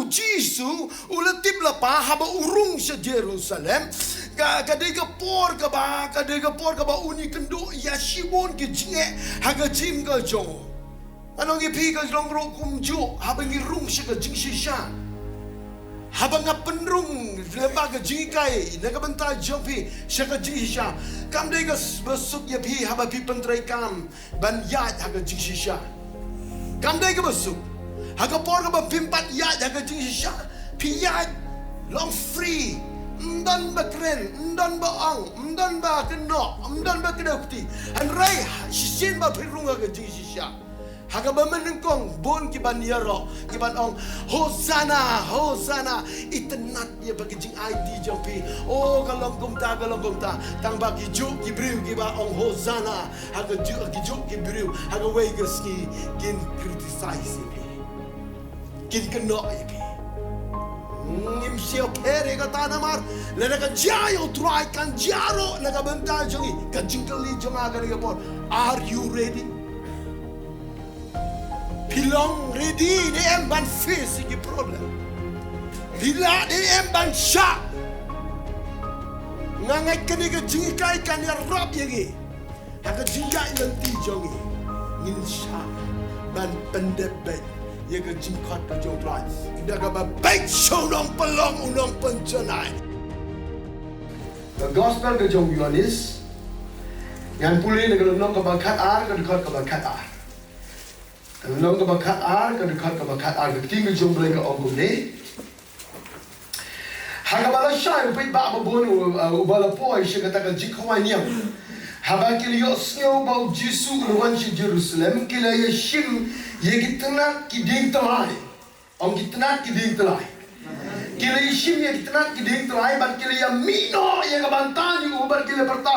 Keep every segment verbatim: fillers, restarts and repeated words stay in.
Jisu u la tip lypa haba u rung sha Jerusalem. Ka, ka dei ka por kaba, ka dei ka por kaba un ïakynduh ïa shibun ki jingeh ha ka jingim ka jong u. Ngan ong ïa phi, ka long ruh kumjuh haba ngi rung sha ka jingshisha. Haba nga pynrung lyngba ka jinghikai na ka bynta jong phi sha ka jingshisha, kam dei kaba suk ïa phi haba phi pyntreikam ban ïaid ha ka jingshisha. Kam dei kaba suk. Ha ka por kaba phim pat ïaid ha ka jingshisha, phi ïaid long free. Ym don ba kren, ym don ba ong, ym don ba kynnoh, ym don ba kdew kti. Hynrei shisien ba phi rung ha ka jingshisha, ha kaba mynnyngkong bun ki ban ïaroh, ki ban ong, "Hosanna, Hosanna." Itynnad ïa ba ki jingaiti jong phi. Oh, ka long kumta, ka long kumta. Tang ba ki juh ki briew kiba ong Hosanna ha ka juh, ki juh ki briew ha kawei ka sngi kin criticize ïa phi, kin kynnoh ïa phi. Ngim shym pher ïa kata namar lada ka jia ïa U Trai kan jia ruh na ka bynta jong ngi. Ka jingkylli jong nga ka dei ka por, are you ready? Phi long ready ne em ban face ïa ki problem? Phi lah ne em ban shah? Nga ngeit kane ka jinghikai kan ïarap ïa ngi ha ka jingïaid lynti jong ngi. Ngin shah ban pyndep beit ïa ka jingkhot ka jong U Trai da kaba beit sha u nongpynlong, u nongpynjanai. Ka gospel ka jong u Ïoannis, ngan pule na ka lynnong kaba khatar, ka dkhot kaba khatar. Ka lynnong kaba khatar, ka dkhot kaba khatar, ka ktien ka jong U Blei ka ong kumne: Ha kaba lashai u paidbah babun u, uh, uba la poi sha kata ka jingkhawai niam, haba ki la ïohsngew ba u Jisu u la wan sha Jerusalem, ki la ïashim ïa ki tnat ki dieng tyllai. Ong ki tnat ki dieng tyllai. Ki la ïashim ïa ki tnat ki dieng tyllai bad ki la ïamih noh ïa ka bynta jong u bad ki la pyrta,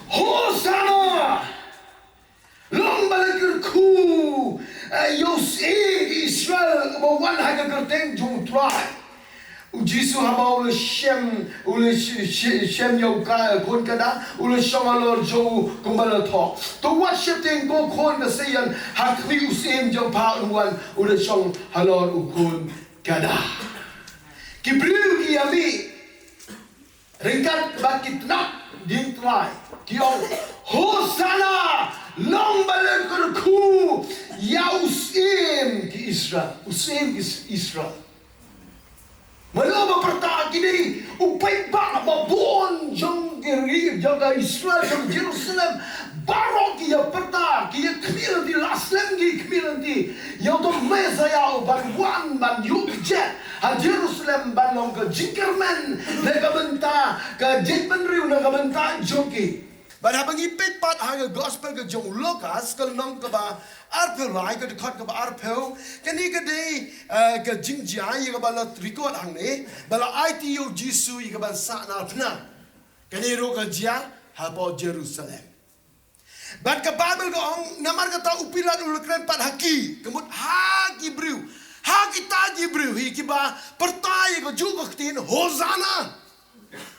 "Hosanna! Long ba la kyrkhu, eh, ïa u Syiem ki Israel, uba wan ha ka kyrteng jong U Trai." U Jisu haba u la shem, u la sh-, sh-, shem ïa u ka, khun kada, u la shong halor jong u kumba la thoh. To wat sheptieng, ko khun ka Sion, ha khmih u Syiem jong pha un wan, u la shong halor u khun kada. Ki briew ki ïamih ryngkat bad ki tnat dieng tyllai, ki ong, "Hosanna! Long ba la kyrkhu ïa u Syiem ki Israel, u Syiem ki Israel." Mano ba pyrta? Ki dei u paidbah babun jong ki ri, jong ka Israel, jong Jerusalem. Baroh ki ïa pyrta, ki ïa khmih lynti, la slem ki khmih lynti ïa uto u Messaïah uban wan ban ïuh kjat ha Jerusalem ban long ka jingkyrmen na ka bynta ka jaitbynriew, na ka bynta jong ki. Bad haba ngi peit pat ha ka gospel ka jong u Lukas, ka lynnong kaba arphew lai, ka dkhot kaba arphew, kane ka dei, eh, ka jingjia ïa kaba la record hangne, ba la aiti ïa u Jisu ïa kaban sahnarphna. Kane ruh ka jia hapoh Jerusalem. Bad ka Baibl ka ong, namar kata u Pilat u la kren pat ha ki, ka mut ha ki briew, ha kita ki briew hi kiba pyrta ïa kajuh ka ktien, "Hosanna!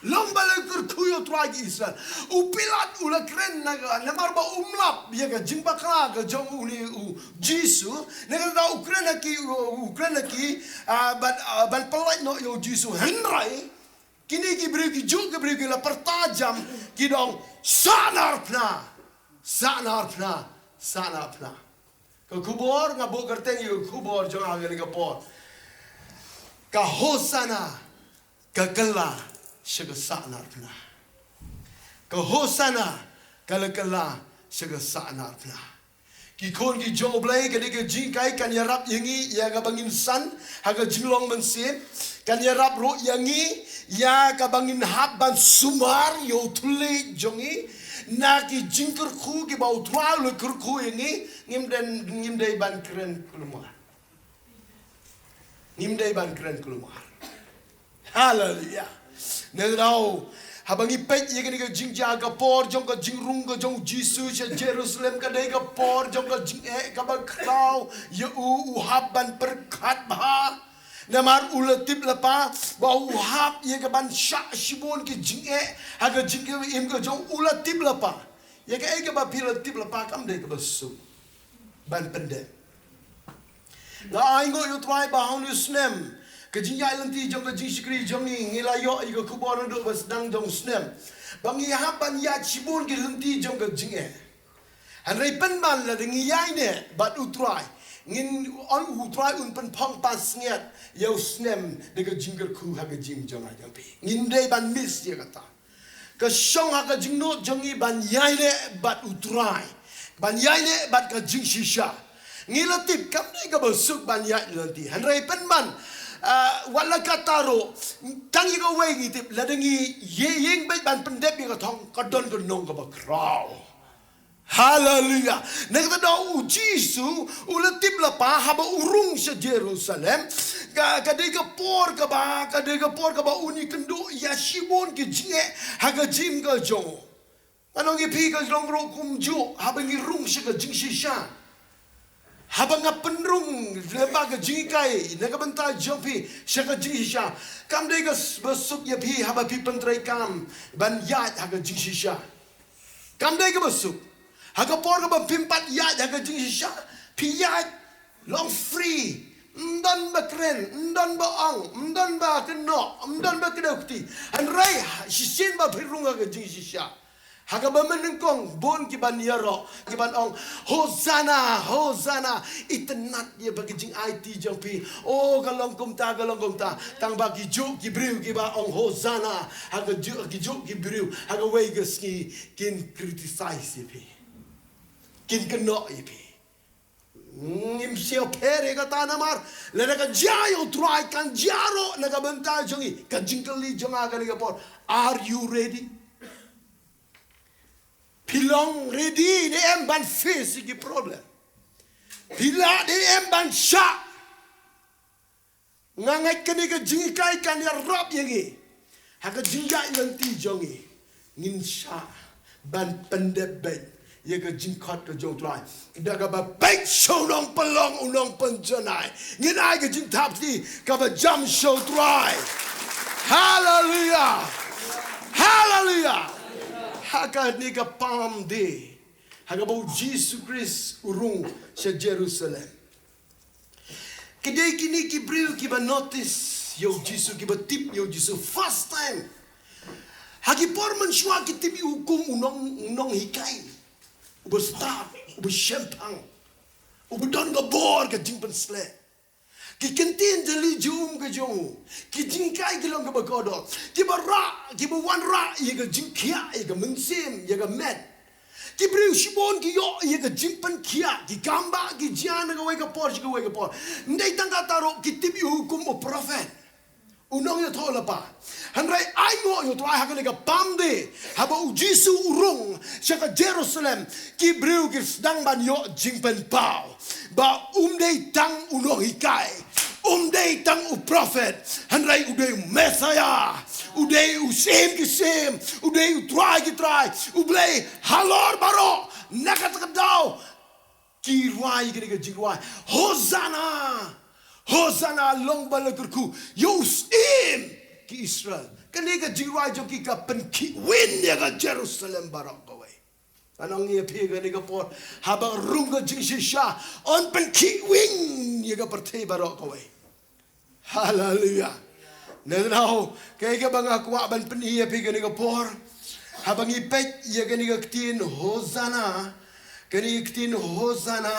Long ba la kyrkhu ïa U Trai ki Israel." U Pilat u la kren na ka, namar ba um lap ïa ka jingbakla ka jong une u Jisu, na kata u kren ha ki, u, u kren ha ki, ah, ban, ah, ban pyllait noh ïa u Jisu. Hynrei kine ki briew, ki juh ki briew ki la pyrta jam, ki dang, "Sahnarphna! Sahnarphna! Sahnarphna!" Ka khubor, nga buh kyrteng ïa ka khubor jong nga ha kane ka por, ka Hosanna ka kylla sha ka sahnarphna. Ka Hosanna ka la kylla sha ka sahnarphna. Ki khun ki jong U Blei, ka dei ka jinghikai kan ïarap ïa ngi ïa kaba ngin san ha ka jinglong mynsiem, kan ïarap ruh ïa ngi ïa kaba ngin hap ban sumar ïa u thylliej jong ngi na ki jingkyrkhu kiba U Trai u la kyrkhu ïa ngi. Ngim dei, ngim dei ban kren kulmar. Ngim dei ban kren kulmar. Haleluia. Nangno, haba ngi peit ïa kane ka jingjia, ka por jong ka jingrung ka jong u Jisu sha Jerusalem, ka dei ka por jong ka jingeh kaba khraw ïa u, u hap ban pyrkhat bha. Namar u la tip lypa ba u hap ïa kaban shah shibun ki jingeh ha ka jingim ka jong u. U la tip lypa. Ïa kaei kaba phi la tip lypa kam dei kaba suk ban pyndep. Nga ainguh ïa U Trai ba ha une u snem Ka jingïaid lynti jong ka jingshakri jong ngi, ngi la ïoh ïa ka khubor naduh ba sdang jong u snem ba ngi hap ban ïaid shibun ki lynti jong ka jingeh. Hynrei pynban lada ngi ïaineh bad u Trai, ngin, u Trai un pynphong pansngiat ïa u snem da ka jingkyrkhu ha ka jingim jong nga jong phi. Ngim dei ban miss ïa kata. Ka shong ha ka jingnud jong ngi ban ïaineh bad u Trai, ban ïaineh bad ka jingshisha. Ngi la tip kam dei kaba suk ban ïaid lynti, hynrei pynban, ah, wat la katta ruh, tang ïa kawei ngi tip, lada ngi ïeng beit ban pyndep ïa ka thong, ka don ka nong kaba khraw. Haleluya. Na kata daw u Jisu u la tip lypa haba u rung sha Jerusalem. Ka, ka dei ka por kaba, ka dei ka por kaba un ïakynduh ïa shibun ki jingeh ha ka jingim ka jong u. Ngan ong ïa phi, ka long ruh kumjuh haba ngi rung sha ka jingshisha. Haba nga pynrung lyngba ka jinghikai na ka bynta jong phi sha ka jingshisha, kam dei kaba suk ïa phi haba phi pyntreikam ban ïaid ha ka jingshisha. Kam dei kaba suk. Ha ka por kaba phim pat ïaid ha ka jingshisha, phi ïaid long free. Ym don ba kren, ym don ba ong, ym don ba kynnoh, ym don ba kdew kti. Hynrei shisien ba phi rung ha ka jingshisha, ha kaba mynnyngkong bun ki ban ïaroh, ki ban ong, "Hosanna, Hosanna." Itynnad ïa ba ka jingaiti jong phi. Oh, ka long kumta, ka long kumta. Tang ba ki juh ki briew kiba ong Hosanna ha ka juh, ki juh ki briew ha kawei ka sngi kin criticize ïa phi, kin kynnoh ïa phi. Ngim sngewpher ïa kata namar lada ka jia ïa u Trai kan jia ruh na ka bynta jong ngi. Ka jingkylli jong nga kane ka por, are you ready? Phi long ready ne em ban face ïa ki problem? Phi lah ne em ban shah? Nga ngeit kane ka jinghikai kan ïarap ïa ngi ha ka jingïaid lynti jong ngi. Ngin shah ban pyndep beit ïa ka jingkhot ka jong u Trai da kaba peit sha u nongpynlong, u nongpynjanai. Ngin ai ka jingthap kti kaba jam sha u Trai. Haleluya. Haleluya. Ha kane ka Palm Day, ha kaba u Jisu Khrist u rung sha Jerusalem, ki dei kine ki briew kiba notice ïa u Jisu, kiba tip ïa u Jisu first time. Ha ki por mynshuwa ki tip ïa u kum u nong, u nonghikai, uba stad, uba shemphang, uba don ka bor ka jingpynsleh. Ki kyntien jali jong um ka jong u, ki jinghikai ki long kaba kordor, kiba rah, kiba wanrah ïa ka jingkhiah, ïa ka mynsiem, ïa ka met. Ki briew shibun ki ïoh ïa ka jingpynkhiah, ki kam ba ki jia na kawei ka por sha kawei ka por. Ym dei tang kata ruh, ki tip ïa u kum u prophet, u nongïathoh lypa. Hynrei ainguh ïa u Trai, ha kane ka Palm Day, haba u Jisu u rung sha ka Jerusalem, ki briew ki sdang ban ïoh jingpynpaw ba um dei tang u nonghikai, um dei tang u prophet, hynrei u dei u Messiah, u dei u Syiem ki syiem, u dei u Trai ki trai, U Blei halor baroh. Na kata ka daw ki rwai kane ka jingrwai, "Hosanna, Hosanna, long ba la kyrkhu ïa u Syiem ki Israel." Kane ka jingrwai jong ki ka pynkhih win ïa ka Jerusalem baroh kawei. Ngan ong ïa phi kane ka por, haba rung ka jingshisha, yn pynkhih win ïa ka pyrthei baroh kawei. Haleluya. Nangno, kaei kaba nga kwah ban pyni ïa phi kane ka por, haba ngi peit ïa kane ka ktien Hosanna, kane ka ktien Hosanna,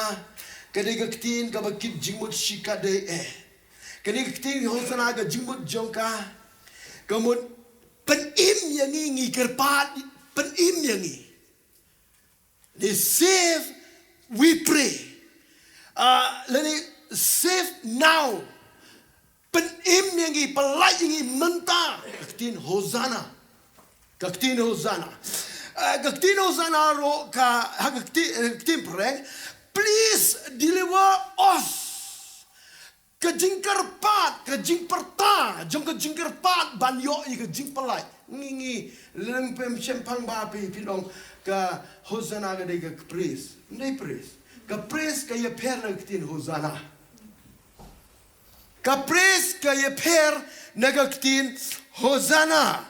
kane ka ktien kaba kit jingmut shikatdei eh. Kane ka ktien Hosanna, ka jingmut jong ka, ka mut pynim ïa ngi, ngi kyrpad, pynim ïa ngi. They save, we pray. Uh, lane save now. Pynim ïa ngi, pyllait ïa ngi mynta. Ka ktien Hosanna. Ka ktien Hosanna. Uh, ka ktien Hosanna ruh ka, ha ka ktien, eh, ktien phareng, "Please deliver us." Ka jingkyrpad, ka jingpyrta jong ka jingkyrpad ban ïoh ïa ka jingpyllait. Ngi, ngi, leng pem shemphang ba phi, phi long ka Hosanna ka dei ka praise. Ym dei praise. Ka praise ka ïapher na ka ktien Hosanna. Ka praise ka ïapher na ka ktien Hosanna.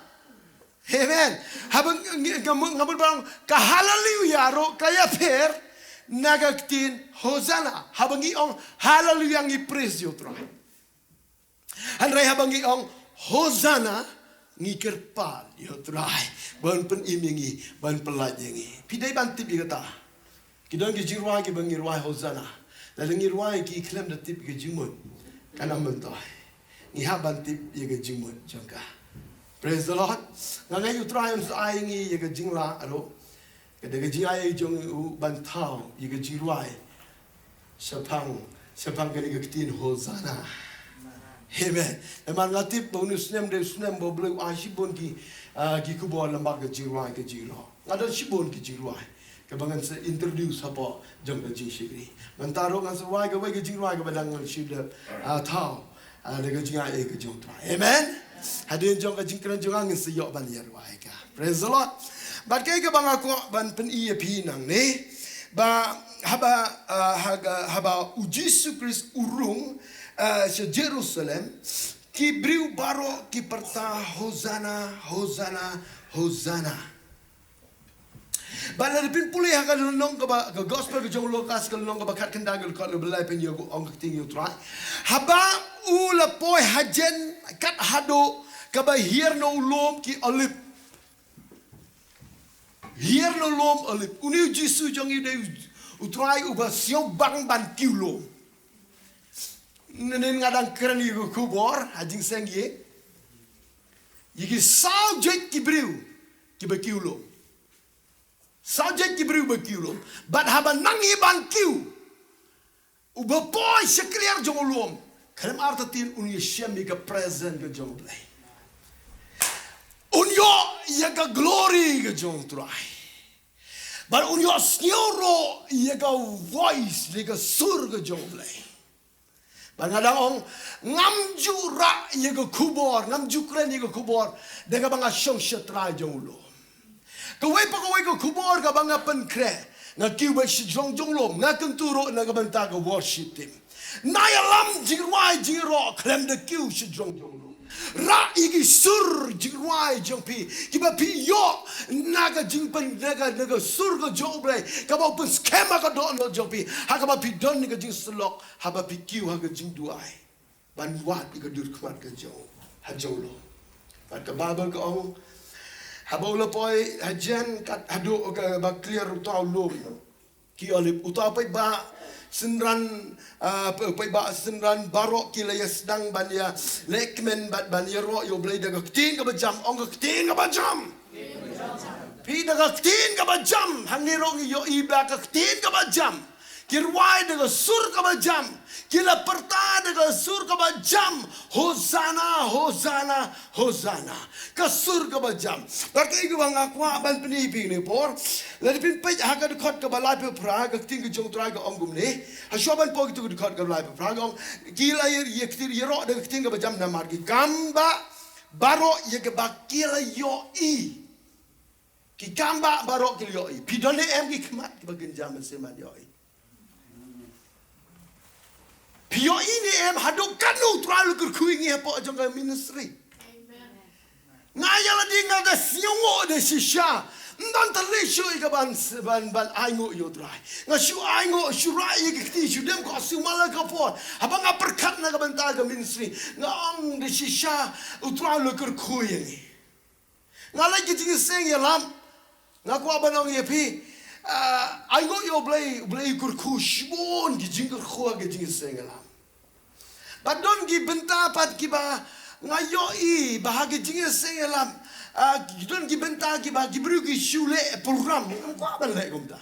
Amen. Haba ngi, ngi, nga mut bang ka haleluya ruh ka ïapher na ka ktien Hosanna. Haba ngi ong haleluya ngi praise ïa u Trai. Hynrei haba ngi ong Hosanna, ngi kyrpad ïa u Trai ban pynim ïa ngi, ban pyllait ïa ngi. Phi dei ban tip ïa kata. Ki don ki jingrwai kiba ngi rwai Hosanna, lada ngi rwai ki khlem da tip ïa ka jingmut, kan ym myntoi. Ngi hap ban tip ïa ka jingmut jong ka. Praise the Lord. Nga ngeit u Trai un sa ai ïa ngi ïa ka jinglah ruh, ka da ka jingai jong u ban thaw ïa ka jingrwai shaphang, shaphang kane ka ktien Hosanna. Amen. Namar nga tip ba une u snem dei u snem ba u Blei u ai shibun ki, ah, ki khubor lyngba ka jingrwai ka jingïaroh. Nga don shibun ki jingrwai kaba ngan sa introduce hapoh jong ka jingshakri. Mynta ruh ngan sa rwai kawei ka jingrwai kaba dang ngan shu dep, ah, thaw, ah, da ka jingai ka jong u Trai. Amen. Hadien jong ka jingkren jong nga ngin sa ïoh ban ïa rwai ka. Praise the Lord. Bad kaei kaba nga kwah ban pyni ïa phi nangne, ba haba, ah, haga, haba u Jisu Khrist u rung, ah, sha Jerusalem, ki briew baroh ki pyrta, "Hosanna, Hosanna, Hosanna." Bad lada phin pule ha ka lynnong kaba, ka gospel ka jong u Lukas ka lynnong kaba khatkhyndai ka dkhot kaba lai phin ïoh ong ka ktien ïa u Trai. Haba u la poi hajan kat haduh kaba hiar na u lum ki Olib. Hiar na u lum Olib. Une u Jisu jong ngi u dei u, u Trai uba sngewbang ban kiew lum. Nangta nga dang kren ïa ka khubor ha Jingïaseng, ïa ki saw jait ki briew kiba kiew lum. Saw jait ki briew ba kiew lum. Bad haba nang ïa ban kiew, uba poi sha kliar jong u lum, khlem artatien un ïashem ïa ka presence ka jong u Blei. Un ïoh ïa ka glory ka jong u Trai. Bad un ïohsngew ruh ïa ka voice, ïa ka sur ka jong u Blei. Bad nga dang ong, ngam ju rah ïa ka khubor, ngam ju kren ïa ka khubor da kaba nga shong sha trai jong u lum. Kawei pa kawei ka khubor kaba nga pynkhreh, nga kiew beit shajrong jong u lum, nga kyntu ruh na ka bynta ka worship team. Nang ïalam jingrwai jingïaroh khlem da kiew shajrong jong u lum. Rah ïa ki sur jingrwai jong phi, kiba phi ïoh na ka jingpyn, na ka, na ka sur ka jong u Blei, kaba u pynskhem ha ka dohnud jong phi, ha kaba phi don ka jingsyllok, haba phi kiew ha ka jingduwai ban wad ïa ka durkhmat ka jong u ha jong u lum. Bad ka Baibl ka ong, haba u la poi hajan kat haduh kaba kliar uta u lum ki Olib, uta paidbah synran, ah, pa-, paidbah synran baroh ki la ïa sdang ban ïa lehkmen bad ban ïaroh ïa u Blei da ka ktien kaba jam, ong ka ktien kaba jam. Phi, da ka ktien kaba jam, hangne ruh ngi ïohi ba ka ktien kaba jam. Ki rwai da ka sur kaba jam. Ki la pyrta da ka sur kaba jam. Hosanna, Hosanna, Hosanna. Ka sur kaba jam. Bad kaei kaba nga kwah ban pyni ïa phi kane ka por. Lada phin peit ha ka dkhot kaba laiphew phra, ka ktien ka jong u Trai ka ong kumne. Hashwa ban poi kito ka dkhot kaba laiphew phra ka ong, ki la ïa, ïa ktien, ïaroh da ka ktien kaba jam namar ki kam ba, baroh ïa kaba ki la ïohi. Ki kam ba, baroh ki la ïohi. Phi don ne em ki khmat kiba kynja mynsiem ban ïohi? Phi ïohi ne em haduh katno u Trai u la kyrkhu ïa ngi hapoh jong ka ministry? Nga ïa lade nga da sngewnguh da shisha. Ym don tang lei shuh ïa ka ban, ban, ban ainguh ïa u Trai. Nga shu ainguh, shu rah ïa ka kti, shu dem ko shu mala ka por. Haba nga pyrkhat na ka bynta ka ministry, nga ong da shisha u Trai u la kyrkhu ïa ngi. Nga leit ka jingïaseng ïalam. Nga kwah ban ong ïa phi, ah, ainguh ïa u Blei, u Blei u kyrkhu shibun ki jingkyrkhu ha ka jingïaseng ïalam. Bad don ki bynta pat kiba nga ïohi ba ha ka jingïaseng ïalam, ah, ki don ki bynta kiba ki briew ki shu leh program. Ngam kwah ban leh kumta.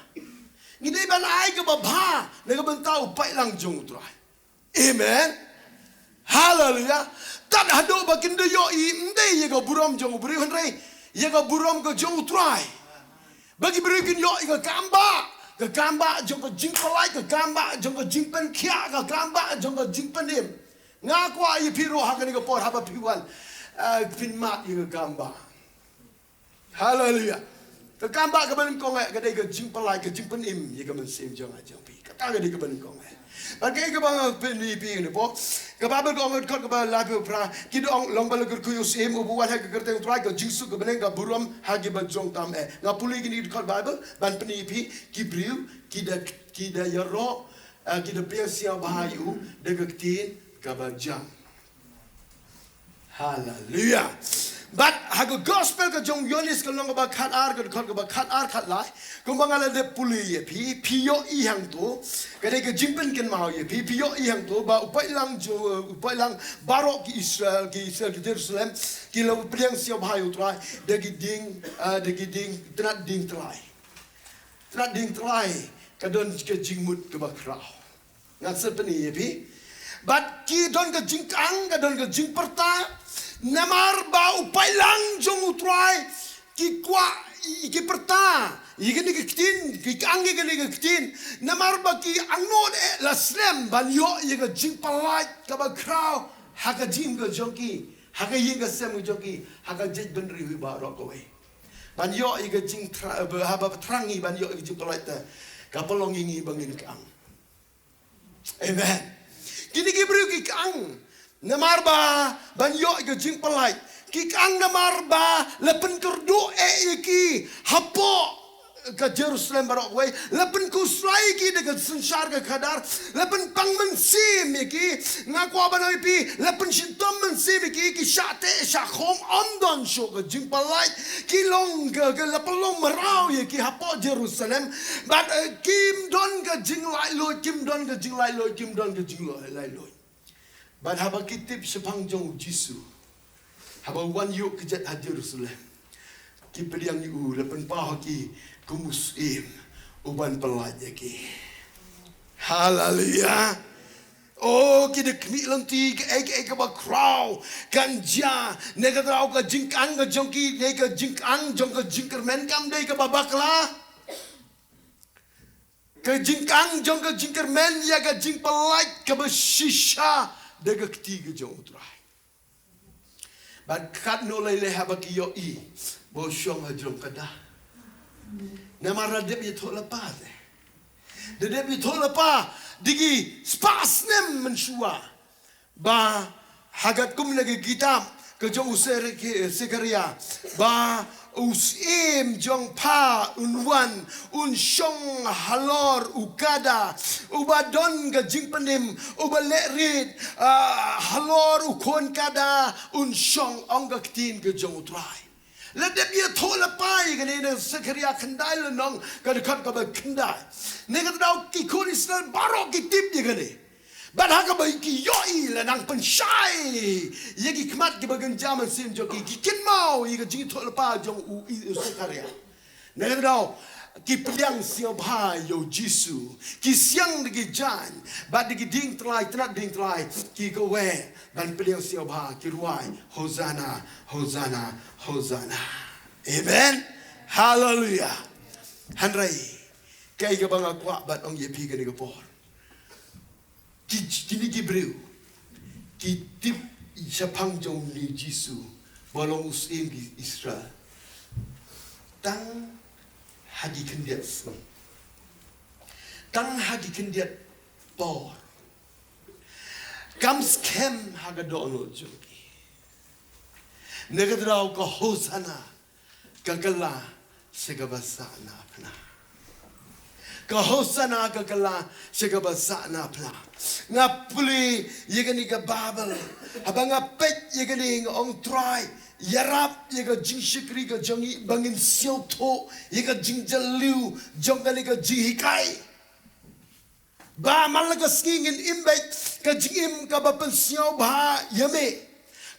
Ngi dei ban ai kaba bha na ka bynta u paidlang jong u Trai. Amen. Haleluya. Tad haduh ba kin da ïohi ym dei ïa ka burom jong u briew hynrei ïa ka burom ka jong u Trai. Ba ki briew kin ïoh ïa ka kam ba, ka kam ba jong ka jingpyllait, ka kam ba jong ka jingpynkhiah, ka kam ba jong ka jingpynim. Nga kwah ïa phi ruh ha kane ka por haba phi wan, eh, phin mad ïa ka kam ba. Haleluya. Ka kam ba kaba nyngkong eh ka dei ka jingpyllait, ka jingpynim ïa ka mynsiem jong nga jong phi. Kata ka dei kaba nyngkong eh. Bad kaei kaba nga pyni ïa phi ne pok, ka Baibl ka ong ha ka dkhot kaba laiphew phra, ki da ong, long ba la kyrkhu ïa u Syiem uba wan ha ka kyrteng u Trai, ka jingsuk, ka bneng, ka burom ha kiba jong tam eh. Nga pule kine ki dkhot Baibl ban pyni ïa phi, ki briew ki da, ki da ïaroh, eh, ki da pynshai bha ïa u da ka ktien kaba jam. Haleluya. Bad ha ka gospel ka jong u Ïoannis ka lynnong kaba khat ar, ka dkhot kaba khat ar khat lai. Kumba nga la dep pule ïa phi, phi ïohi hangto. Ka dei ka jingpynkynmaw ïa phi, phi ïohi hangto ba u paidlang jong, u paidlang baroh ki Israel, ki Israel ki Jerusalem, ki la pdiang sngewbha ïa u Trai da ki dieng, ah, da ki dieng, tnat dieng tlai. Tnat dieng tlai, ka don ka jingmut kaba khraw. Ngan sa pyni ïa phi. Bad ki don ka jingkang, ka don ka jingpyrta. Namar ba u paidlang jong u Trai ki kwah, ki pyrta ïa kane ka ktien, ki kang ïa kane ka ktien. Namar ba ki angnud eh la slem ban ïoh ïa ka jingpynlait kaba khraw ha ka jingim ka jong ki, ha ka ïing ka sem ka jong ki, ha ka jaitbynriew baroh kawei. Ban ïoh ïa ka jingthrang, haba thrang ngi ban ïoh ïa ka jingpynlait te, ka pynlong ïa ngi ba ngin kang. Amen. Kine ki briew ki kang namar ba ban ïoh ïa ka jingpynlait. Ki kang namar ba la pynkyrduh eh ïa ki hapoh ka Jerusalem baroh kawei, la pynkhuslai ïa ki da ka synshar ka khadar, la pynpang mynsiem ïa ki. Nga kwah ban ong ïa phi, la pynshitom mynsiem ïa ki, ki shah teh shah khum, ym don shuh ka jingpynlait. Ki long ka, ka la pynlong mraw ïa ki hapoh Jerusalem. Bad, eh, kim don ka jinglaitluid, kim don ka jinglaitluid, kim don ka jinglaitluid. Bad haba ki tip shaphang jong u Jisu, haba u wan ïuh kjat ha Jerusalem, ki pdiang ïa u, la pynpaw ha ki kum u syiem uban pynlait ïa ki. Haleluya. Oh, ki da khmih lynti, kaei kaei kaba khraw kan jia. Ne ka daw ka jingkang ka jong ki, ne ka jingkang jong ka jingkyrmen, kam dei kaba bakla. Ka jingkang jong ka jingkyrmen ïa ka jingpynlait kaba shisha da ka kti ka jong u Trai. Bad katno lei lei haba ki ïohi ba u shong hajrong ka da. Namar la dep ïathuh lypa te. Da dep ïathuh lypa da ki spah snem mynshuwa. Ba ha katkum na ka kitab ka jong u Sekharia, ba u syiem jong pha un wan, un shong halor u kada uba don ka jingpynim, uba leh rit, ah, halor u khun kada, un shong, ong ka ktien ka jong u Trai. La dep ïathuh lypa ïa kane na Sekharia khyndai lynnong, ka dkhot kaba khyndai. Ne ka daw ki khun Israel baroh ki tip ïa kane. Bad ha kaba ki ïohi la nang pynshai ïa ki khmat kiba kynja mynsiem jong ki, ki kynmaw ïa ka jingïathuh lypa jong u, i, u Sekharia. Ne ka daw ki pdiang sngewbha ïa u Jisu, ki siang da ki jaiñ, bad da ki dieng tlai, tnat dieng tlai, ki kaweh ban pdiang sngewbha, ki rwai, Hosanna, Hosanna, Hosanna. Amen. Haleluya. Hynrei kaei kaba nga kwah ban ong ïa phi kane ka por. Ki, kine ki briew ki tip shaphang jong une u Jisu ba long u syiem ki Israel. Tang ha ki khyndiat snem. Tang ha ki khyndiat por. Kam skhem ha ka dohnud jong ki. Ne ka daw ka Hosanna ka kylla sha kaba sah na phna. Ka Hosanna ka kylla sha kaba sah na phna. Nga pule ïa kane ka Baibl. Haba nga peit ïa kane nga ong Trai, ïarap ïa ka jingshakri ka jong ngi ba ngin sngewthuh ïa ka jingjylliew jong kane ka jinghikai. Ba man la ka sngi ngin im beit ka jingim kaba pynsngewbha ïa me.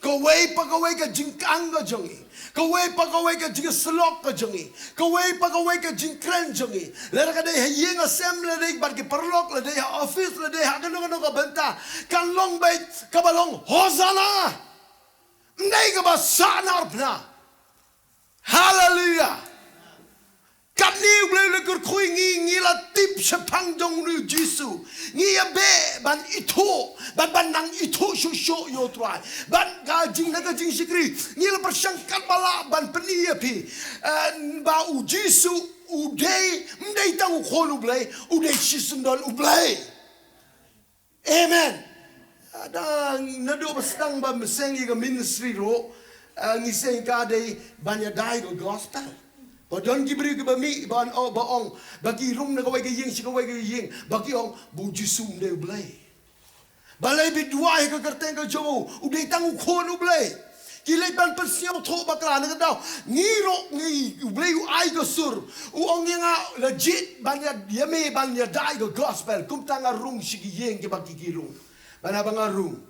Kawei pa kawei ka jingkang ka jong ngi. Kawei pa kawei ka jingsyllok ka jong ngi. Kawei pa kawei ka jingkren jong ngi. Lada ka dei ha ïing ha sem, lada dei bad ki paralok, lada dei ha office, lada dei ha kano kano ka bynta. Kan long beit kaba long Hosanna. Ym dei kaba sah na phna. Haleluya. Katne U Blei u la kyrkhu ïa ngi, ngi la tip shaphang jong une u Jisu. Ngi ïa beh ban ithuh, ban, ban nang ithuh shuh shuh ïa u Trai. Ban ka jing na ka jingshakri, ngi la pyrshang katba lah ban pyni ïa phi, eh, ba u Jisu u dei, ym dei tang u khun U Blei, u dei shisyndon U Blei. Amen. Ada naduh ba sdang ba seng ïa ka ministry ruh, ah, ngi seng ka dei ban ïada ïa ka gospel. Ba don ki briew kiba mih ban ong, ba ong, ba ki rung na kawei ka ïing sha kawei ka ïing, ba ki ong, ba u Jisu um dei U Blei. Balei phi duwai ha ka kyrteng ka jong u, u dei tang u khun U Blei. Ki leit ban pynsngewthuh bakla, na ka daw ngi ruh ngi, U Blei u ai ka sur, u ong ïa nga la jied ban ïa, ïa me ban ïada ïa ka gospel. Kumta nga rung sha ki ïing kiba ki, ki rung. Ban haba nga rung,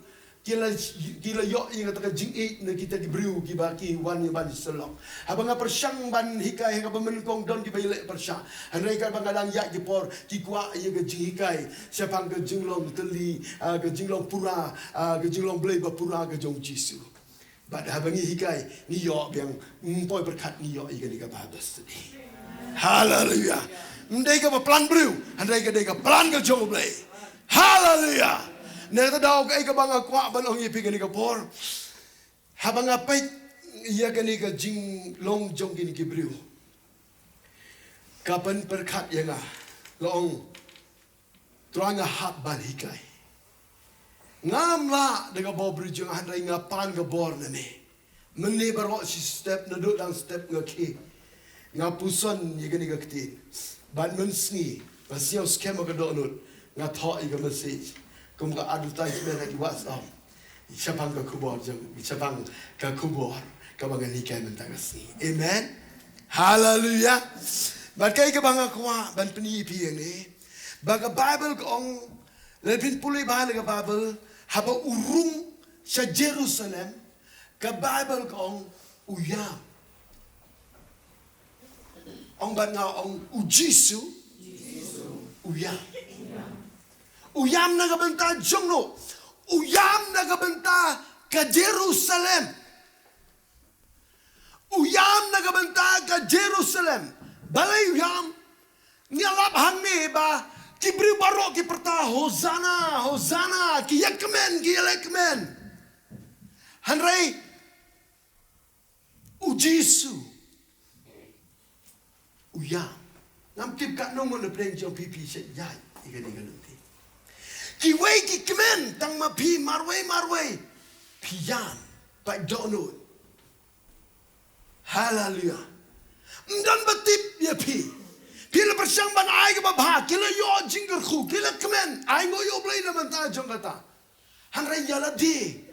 ki la, ki la ïoh ïa kata ka jingïeit na kita ki briew kiba ki wan ïa ban sylok. Haba nga pyrshang ban hikai ha kaba nyngkong don kiba ïaleh pyrshah. Hynrei katba nga dang ïaid ki por ki kwah ïa ka jinghikai shaphang ka jinglong tylli, ah, ka jinglong pura, ah, ka jinglong Blei ba pura ka jong Jisu. Bad haba ngi hikai, ngi ïoh biang, mm, poi pyrkhat ngi ïoh ïa kane ka Bible study. Haleluya. Ym dei kaba plan briew, hynrei ka dei ka plan ka jong U Blei. Haleluya. Na kata daw kaei kaba nga kwah ban ong ïa phi kane ka por. Haba nga peit ïa kane ka jinglong jong kine ki briew, ka pynpyrkhat ïa nga. Nga ong, Trai nga hap ban hikai. Ngam lah da ka bor briew jong nga, hynrei nga pan ka bor na me. Mynne baroh shi step, naduh dang step nga khie, nga puson ïa kane ka ktien. Bad mynsngi nga sngew skhem ha ka dohnud, nga thoh ïa ka message kum ka advertisement ha ki WhatsApp. Shaphang ka khubor jong, shaphang ka khubor kaba ngan hikai mynta ka sngi. Amen. Haleluya. Bad kaei kaba nga kwah ban pyni ïa phi hangne, ba ka Bible ka ong, lada phin pule bha na ka Bible, haba u rung sha Jerusalem, ka Bible ka ong u ïam. Ong bad nga, ong, U Jisu u ïam. U ïam na ka bynta jong no? U ïam na ka bynta ka Jerusalem. U ïam na ka bynta ka Jerusalem. Balei u ïam? Ngi lap hangne ba ki briew baroh ki pyrta, "Hosana, Hosana, ki ïakmen, ki ïalehkmen." Hynrei U Jisu u ïam. Ngam tip katno ngut na pdeng jong phi phi shait ïaid ïa kane ka lynti. Kiwei ki kmen, tang ma phi marwei marwei phi ïam, pait dohnud. Haleluya. Ym don ba tip ïa phi. Phi la pyrshang ban ai kaba bha, ki la ïoh jingkyrkhu, ki la kmen, ainguh ïa U Blei na bynta jong kata. Hynrei ïa lade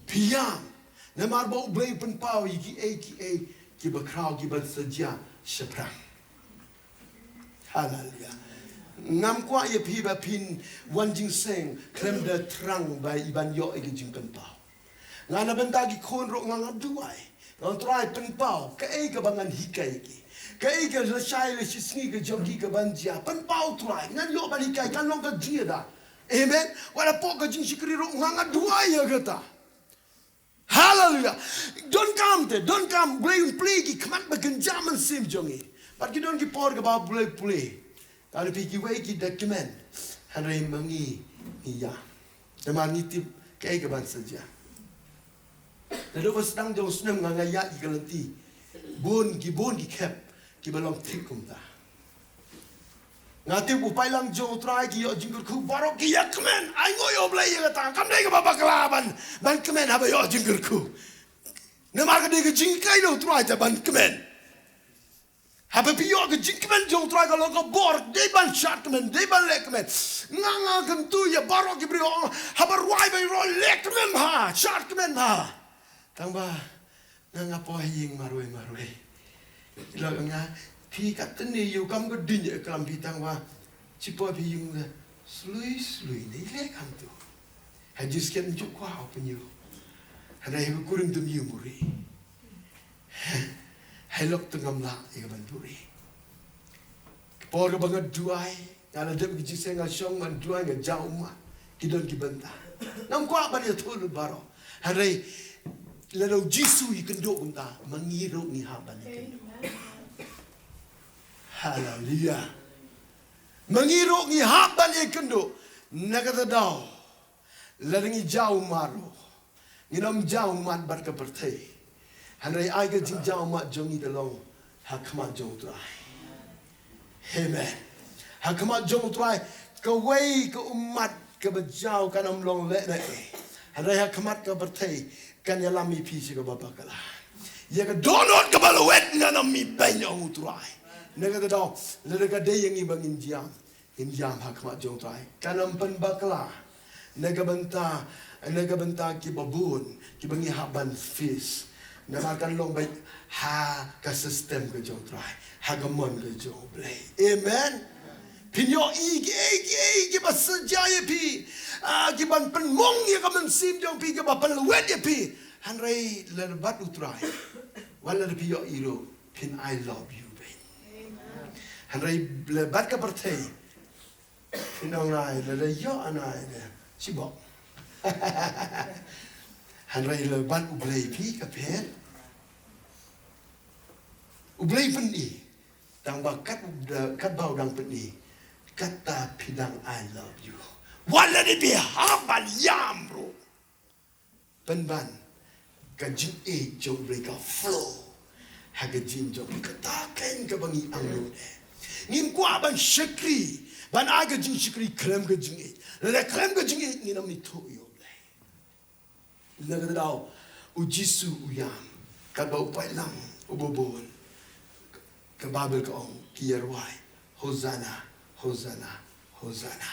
phi ïam, namar ba U Blei u pynpaw ïa kiei kiei kiba khraw kiban sa jia shaphrang. Haleluya. Ngam kwah ïa phi ba phin wan jingïaseng khlem da thrang ba i ban ïoh ïa ki jingpynpaw. Nga na bynta ki khun ruh nga, nga duwai. Nga ong, Trai, pynpaw kaei kaba ngan hikai ïa ki. Kaei ka lashai lashisngi ka jong ki kaban jia. Pynpaw Trai, ngan ïoh ban hikai, kan long ka jingïada. Amen. Wat la pok ka jingshakri ruh nga, nga duwai ïa kata. Haleluya. Donkam te, donkam, U Blei un plie ki khmat ba kynja mynsiem jong ngi. Bad ki don ki por kaba U Blei plie. Ka na phi kiwei ki da kmen. Hynrei ma ngi, ngi ïam. Namar ngi tip kaei kaban sa jia. Naduh ba sdang jong u snem nga, nga ïaid ïa ka lynti bun ki, bun ki khep kiba long thik kumta. Nga tip u paidlang jong U Trai ki ïoh jingkyrkhu baroh ki ïakmen, ainguh ïa U Blei ïa kata. Kam dei kaba bakla ban, ban kmen haba ïoh jingkyrkhu. Namar ka dei ka jinghikai na U Trai te ban kmen. Haba phi ïoh ka jingkmen jong U Trai ka long ka bor, dei ban shad kmen, dei ban leh kmen. Nga, nga kyntu ïa baroh ki briew, haba rwai ba rwai, leh kmen bha, shad kmen bha. Tang ba nga, nga poi ha ïing marwei marwei. Ki la ong ïa nga, phi katne ïa u kam ka ding ïa klam phi, tang ba shi poi phi ïing, slui slui ne leh kam tu. Ha jingsngewsih ju kwah u pynïoh. Hynrei ha ka kurim tu ym ïoh buhrieh. Hei lok tu ngam lah ïa ka ban buhrieh. Ka por kaba nga duwai, nga la dep ka jingseng, nga shong, nga duwai, nga jaw ummat. Ki don ki bynta. Ngam kwah ban ïathuh lut baroh. Hynrei lada U Jisu u ïakynduh kumta, ma ngi ruh ngi hap ban ïakynduh. Haleluya. Ma ngi ruh ngi hap ban ïakynduh. Na kata daw, lada ngi jaw ummat ruh, ngin ym jaw ummat bad ka pyrthei. Hynrei ai ka jingjaw ummat jong ngi ka long ha khmat jong U Trai. Amen. Ha khmat jong U Trai, kawei ka ummat kaba jaw kan ym long lehnohei. Hynrei ha khmat ka pyrthei kan ïalam ïa phi sha kaba bakla. Ïa ka dohnud kaba lwet ngan ym ibeiñ, ong U Trai. Na kata daw, lada ka dei ïa ngi ba ngin jam, ngin jam ha khmat jong U Trai. Kan ym pynbakla. Na ka bynta, na ka bynta kiba bun kiba ngi hap ban face. Namar kan long beit ha ka system ka jong U Trai, ha ka mon ka jong U Blei. Amen. Phin ïohi kiei kiei kiba sa jia ïa phi, ah, kiban pynmong ïa ka mynsiem jong phi, kiba pynlwet ïa phi. Hynrei lada bad U Trai, wat lada phi ïohi ruh, phin I love you beit. Hynrei lada bad ka pyrthei, phin ong ai, lada ïoh ai ne, shibok. Hynrei lada bad U Blei phi ka pher. U Blei pyni, tang ba kat, katba u dang pyni, kata phi dang I love you. Wat lada phi hap ban ïam ruh. Pynban, ka jingïeit jong U Blei ka flow ha ka jingim jong phi, kata kein kaba ngi angnud eh. Ngim kwah ban shakri, ban ai ka jingshakri khlem ka jingïeit. Lada khlem ka jingïeit ngin ym ithuh ïa U Blei. Na kata ka daw, U Jisu u ïam, katba u pait lang uba bun, ka Baibl ka ong ki ïarwai, Hosanna, Hosanna, Hosanna.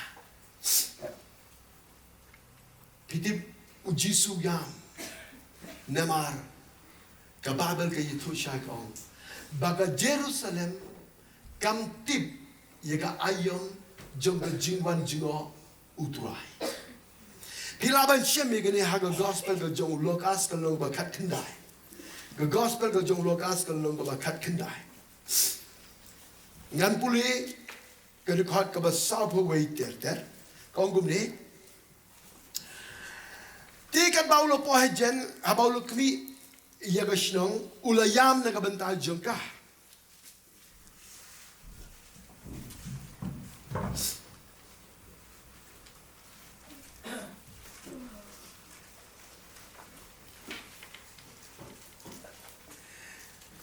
Phi tip, U Jisu u ïam, namar ka Baibl ka ïathuh shai ka ong ba ka Jerusalem kam tip ïa ka aïom jong ka jingwan jngoh U Trai. Phi lah ban shem ïa kane ha ka Gospel ka jong u Lukas ka lynnong ba khatkhyndai. Ka Gospel ka jong u Lukas ka lynnong ba khatkhyndai. Ngan pule ka dkhot kaba sawphew wei ter ter. Ka ong kumne. Te katba u la poi hajan, haba u la khmih ïa ka shnong, u la ïam na ka bynta jong ka.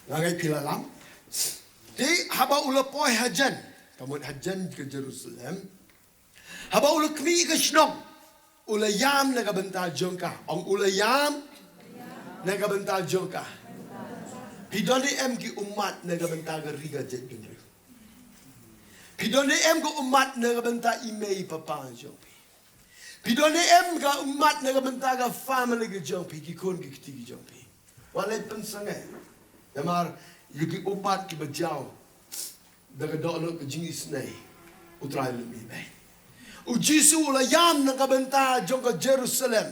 Nga ngeit phi la lam. Te haba u la poi hajan, ka mut hajan ka Jerusalem. Haba u la khmih ka shnong, u la ïam na ka bynta jong ka. Ong u la ïam na ka bynta jong ka. Phi don ne em ki ummat na ka bynta ka ri ka jaitbynriew? Phi don ne em ki ummat na ka bynta i mei i papa jong phi? Phi don ne em ki ummat na ka bynta ka family ka jong phi, ki khun ki kti ki jong phi? Wat leit pynsangeh. Namar ïa ki ummat kiba jaw da ka dohnud ka jingisynei, U Trai u la mih beit. U Jisu u la ïam na ka bynta jong ka Jerusalem.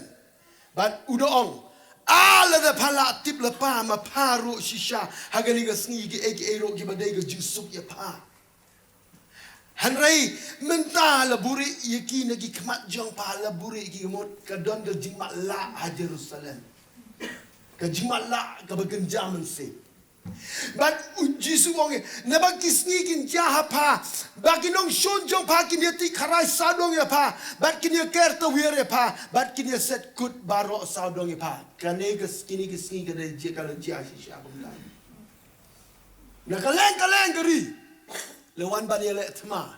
Bad u da ong, ah, lada pha lah tip lypa ma pha ruh shisha ha kane ka sngi kiei kiei ruh kiba dei ka jingsuk ïa pha. Hynrei mynta la buhrieh ïa ki na ki khmat jong pha, la buhrieh ïa ki, ka mut ka don ka jingmatlah ha Jerusalem. Ka jingmatlah kaba kynja mynsiem. Bad U Jisu u ong, naba ki sngi kin jia ha pha, ba ki nongshun jong pha kin ïa tih kharai sawdong ïa pha, bad kin ïa ker tawiar ïa pha, bad kin ïa set kut baroh sawdong ïa pha. Kane ka s-, kine ki sngi ka dei jia, ka la jia shisha kumta. Na kylleng kylleng ka ri la wan ban ïaleh thma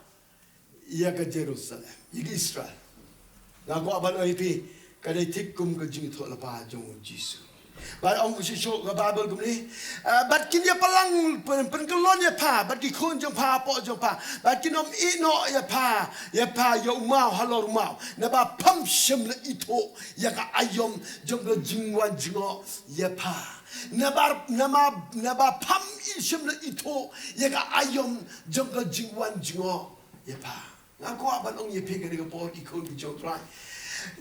ïa ka Jerusalem, ïa ka Israel. Nga kwah ban ong ïa phi, ka dei thik kum ka jingïathuhlypa jong U Jisu. Bad ong shisha ka Baibl kumne, ah, bad kin ïa pynlang pyn-, pynkyllon ïa pha bad ki khun jong pha hapoh jong pha, bad kin ym ïehnoh ïa pha, ïa pha ïa u maw halor u maw, naba pham shym la ithuh ïa ka aïom jong ka jingwan jngoh ïa pha. Naba, naba, naba pham i shym la ithuh ïa ka aïom jong ka jingwan jngoh ïa pha. Nga kwah ban ong ïa phi kane ka por, ki khun ki jong U Trai.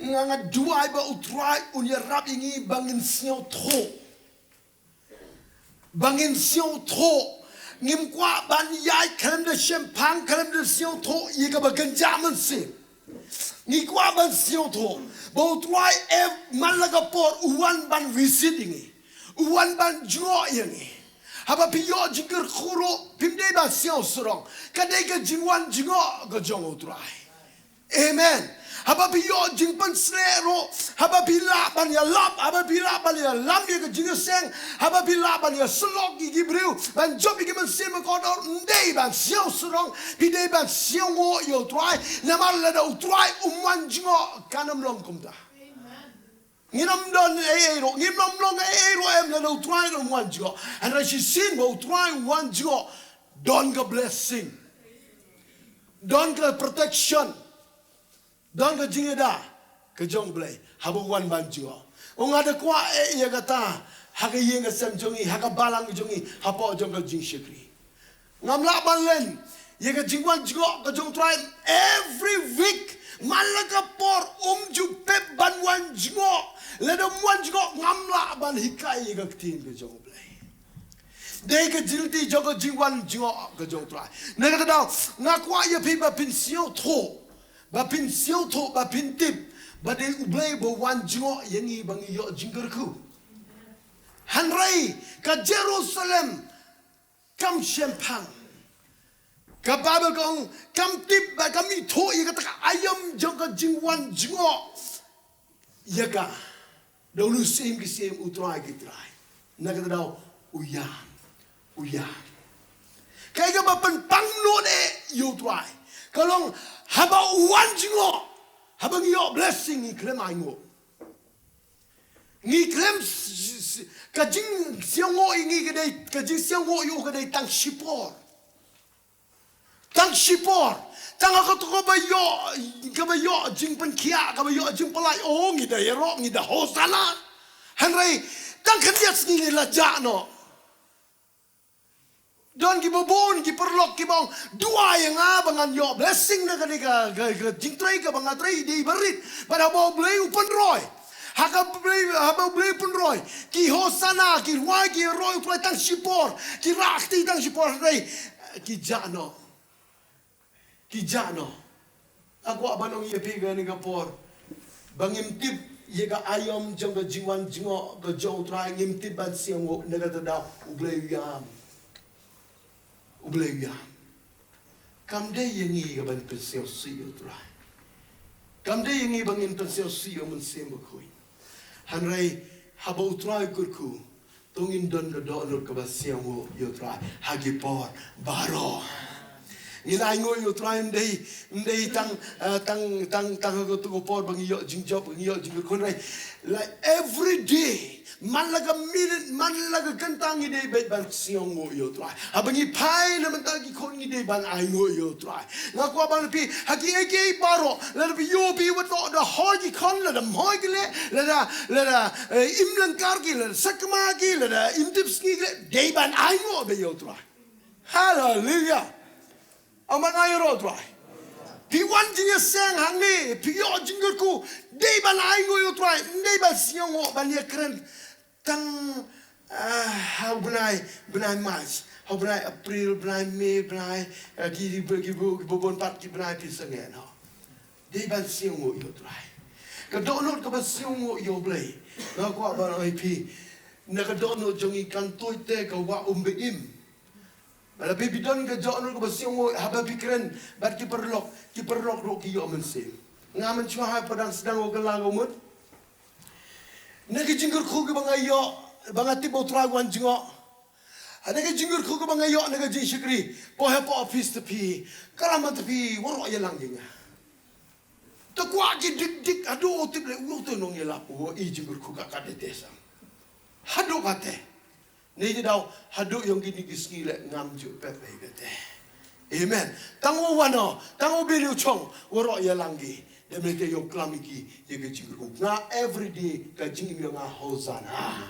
Nga, nga duwai ba U Trai un ïarap ïa ngi ba ngin sngewthuh. Ba ngin sngewthuh. Ngim kwah ban ïaid khlem da shemphang, khlem da sngewthuh ïa kaba kynja mynsiem. Ngi kwah ban sngewthuh ba U Trai, eh, man la ka por u wan ban visit ïa ngi. U wan ban jngoh ïa ngi. Haba phi ïoh jingkyrkhu ruh, phim dei ban sngewsarong. Ka dei ka jingwan jngoh ka jong U Trai. Amen. Haba phi ïoh jingpynsleh ruh, haba phi lah ban ïalap, haba phi lah ban ïalam ïa ka jingïaseng, haba phi lah ban ïasyllok ïa ki briew, ban jop ïa ki mynsiem bakordor, ym dei ban sngewsarong, phi dei ban sngewnguh ïa U Trai, namar lada U Trai um wan jngoh, kan ym long kumta. Ngin ym don ei ei ruh, ngin ym long ei ei ruh em lada U Trai um wan jngoh. Hynrei shisien ba U Trai u wan jngoh, don ka blessing. Don ka protection. Don ka jingïada. ka jong U Blei haba u wan ban jngoh. Nga da kwah eh ïa kata ha ka ïing ka sem jong ngi, ha ka balang jong ngi, hapoh jong ka jingshakri. Ngam lah ban len ïa ka jingwan jngoh ka jong U Trai every week. Man la ka por um ju pep ban wan jngoh. Lada um wan jngoh ngam lah ban hikai ïa ka ktien ka jong U Blei. Dei ka jingtip jong ka jingwan jngoh ka jong U Trai. Na kata daw nga kwah ïa phi ba phin sngewthuh, ba phin sngewthuh, ba phin tip ba dei U Blei ba wan jngoh ïa ngi ba ngi ïoh jingkyrkhu. Hynrei ka Jerusalem kam shemphang. Ka Baibl ka ong kam tip ba kam ithuh ïa kata ka aïom jong ka jingwan jngoh ïa ka. Da u leh syiem ki syiem, U Trai ki trai. Na kata daw u ïam, u ïam. Kaei kaba pynpang noh eh ïa U Trai ka long haba u wan jngoh, haba ngi ïoh blessing ngi khlem ainguh. Ngi khlem s-, s-, ka jingsngewnguh ïa ngi ka dei, ka jingsngewnguh ïa u ka dei tang shipor. Tang shipor. Tang ha kato kaba ïoh, kaba ïoh jingpynkhiah, kaba ïoh jingpyllait, oh ngi da ïaroh, ngi da hosana. Hynrei tang khyndiat sngi ngi la jah noh. Don kiba bun ki paralok kiba ong, duwai ïa nga ba ngan ïoh blessing na kane ka, ka, ka jingtrei kaba nga trei dei barit. Bad haba U Blei u pynroi, ha ka Blei, haba U Blei u pynroi, ki hosana, ki rwai, ki roi U Trai tang shipor, ki rah kti tang shipor, hynrei ki jah noh. Ki jah noh. Nga kwah ban ong ïa phi kane ka por ba ngim tip ïa ka aïom jong ka jingwan jngoh ka jong U Trai, ngim tip ban sngewnguh, na kata daw U Blei u ïam. U Blei u ïam. Kam dei ïa ngi ka ban pynsngewsih ïa U Trai. Kam dei ïa ngi ba ngin pynsngewsih ïa U Mynsiem Bakhuid. Hynrei haba U Trai u kyrkhu, to ngin don ka dohnud kaba sngewnguh ïa U Trai ha ki por baroh. Ngin ainguh ïa U Trai ym dei, ym dei tang, eh, tang, tang, tang ha kato ka por ba ngi ïoh jingjop, ba ngi ïoh jingkyrkhu, hynrei like every day, man la ka minit, man la ka kynta ngi dei beit ban sngewnguh ïa U Trai. Haba ngi phai na bynta ki khun ngi dei ban ainguh ïa U Trai. Nga kwah ban ong ïa phi, ha kiei kiei baroh, lada phi ïoh phi wat noh da hoi ki khon, lada ym hoi ki leh, lada, lada, eh, im lyngkar ki, lada sakma ki, lada im tip sngi ki leh, dei ban ainguh beit ïa U Trai. Haleluia. Ym ban ai ïaroh U Trai. Phi wan jingïaseng hangne, phi ïoh jingkyrkhu, dei ban ainguh ïa U Trai, ym dei ban sngewnguh ban ïakren. Tang, ah, ha u bnai, bnai March, ha u bnai April, bnai May, bnai, eh, ki, ki, ki, ki, ki bun pat ki bnai phi sangeh noh. Dei ban sngewnguh ïa U Trai. Ka dohnud kaba sngewnguh ïa U Blei. Nga kwah ban ong ïa phi, na ka dohnud jong ngi kan tuid te ka wah um ba im. Bad haba phi don ka dohnud kaba sngewnguh, haba phi kren bad ki paralok, ki paralok ruh ki ïoh mynsiem. Nga mynshuwa ha ba dang sdang u kylla ka mut, na ka jingkyrkhu kaba nga ïoh, ba nga tip ba U Trai u wan jngoh. Ha na ka jingkyrkhu kaba nga ïoh na ka jingshakri, poi hapoh office te phi, ka lam te phi, waroh ïalang ïa nga. Te kwah ki dik dik, haduh u tip leh u ïoh te nongïalap, u ïoh i jingkyrkhu ka kat te te sam. Haduh kata. Ngi ju daw haduh ïong kine ki sngi leh ngam ju pep ei kata. Amen. Tang u wan o, tang u bili u chong, waroh ïalang ki. Dei mynta ïong klam ïa ki ïa ka jingkyrkhu. Nga everyday ka jingim ïong nga Hosanna.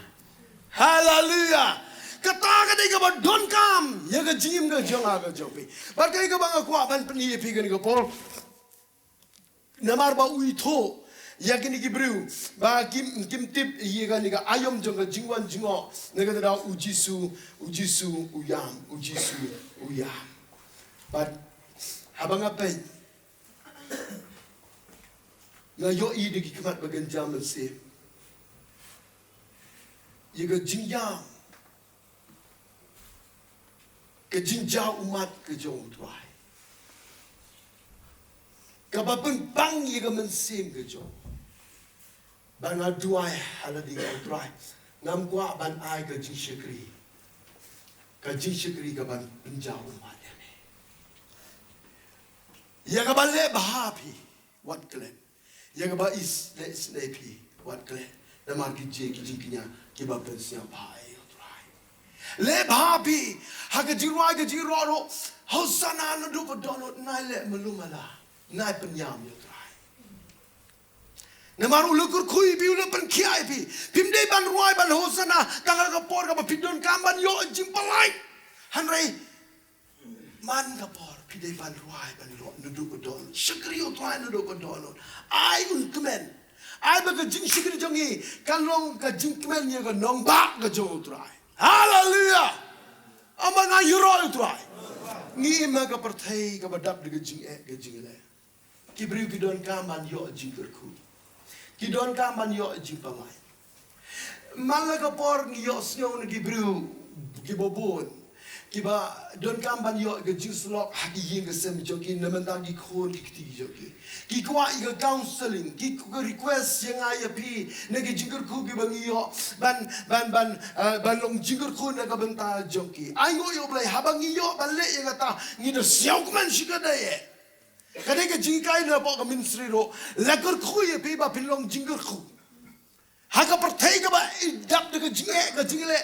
Hallelujah. Kata ka dei kaba donkam ïa ka jingim ka jong nga ka jong phi. Bad ka dei kaba nga kwah ban pyni ïa phi kane ka por. Namar ba u ithuh ïa kine ki briew ba kim, kim tip ïa kane ka aïom jong ka jingwan jngoh. Na kata daw u Jisu, u Jisu u ïam, u Jisu u ïam. Bad haba nga peit, nga ïohi da ki khmat ba kynja mynsiem ïa ka jingïam, ka jingjaw ummat ka jong U Trai, kaba pynpang ïa ka mynsiem ka jong. Ba nga duwai ha lade, U Trai, ngam kwah ban ai ka jingshakri, ka jingshakri kaban pynjaw ummat ïa me. Ïa kaba leh bha phi, wat klet. Ïa kaba is leh sngewsih phi, wat klet. Namar ki jing, ki jingkñia kiba pynsngewbha ïa U Trai. Leh bha phi ha ka jingrwai, ka jingroh roh. Hosanna naduh ka dohnud, nai leh malu mala, nai pynïam ïa U Trai. Namar u la kyrkhu ïa phi, u la pynkhiah ïa phi. Phim dei ban rwai ban hosana tang ha ka por kaba phi donkam ban ïoh jingpynlait. Hynrei man ka por phi dei ban rwai ban ïoh naduh ka dohnud. Shakri ïa u Trai naduh ka dohnud. Ai un kmen. Ai ba ka jingshakri jong ngi kan long ka jingkmen ïa ka nongbah ka jong u Trai. Haleluia. Ym ba nga ïaroh ïa u Trai. Ngi im ha ka pyrthei kaba dap da ka jingeh ka jingleh. Ki briew ki donkam ban ïoh jingkyrkhu. Ki donkam ban ïoh jingpynlait. Man la ka por ngi ïohsngew na ki briew kiba bun kiba donkam ban ïoh ka jingsyllok ha ki ïing ka sem jong ki, na bynta ki khun ki kti ki jong ki. Ki kwah ïa ka counselling, ki request ïa nga ïa phi na ki jingkyrkhu kiba ngi ïoh ban, ban, ban, eh, ban long jingkyrkhu na ka bynta jong ki. Ainguh ïa u Blei haba ngi ïoh ban leh ïa kata ngi da sngewkmen shikatdei eh. Ka dei ka jinghikai na pdeng ka ministry ruh. La kyrkhu ïa phi ba phin long jingkyrkhu. Ha ka pyrthei kaba i dap da ka jingeh ka jingleh,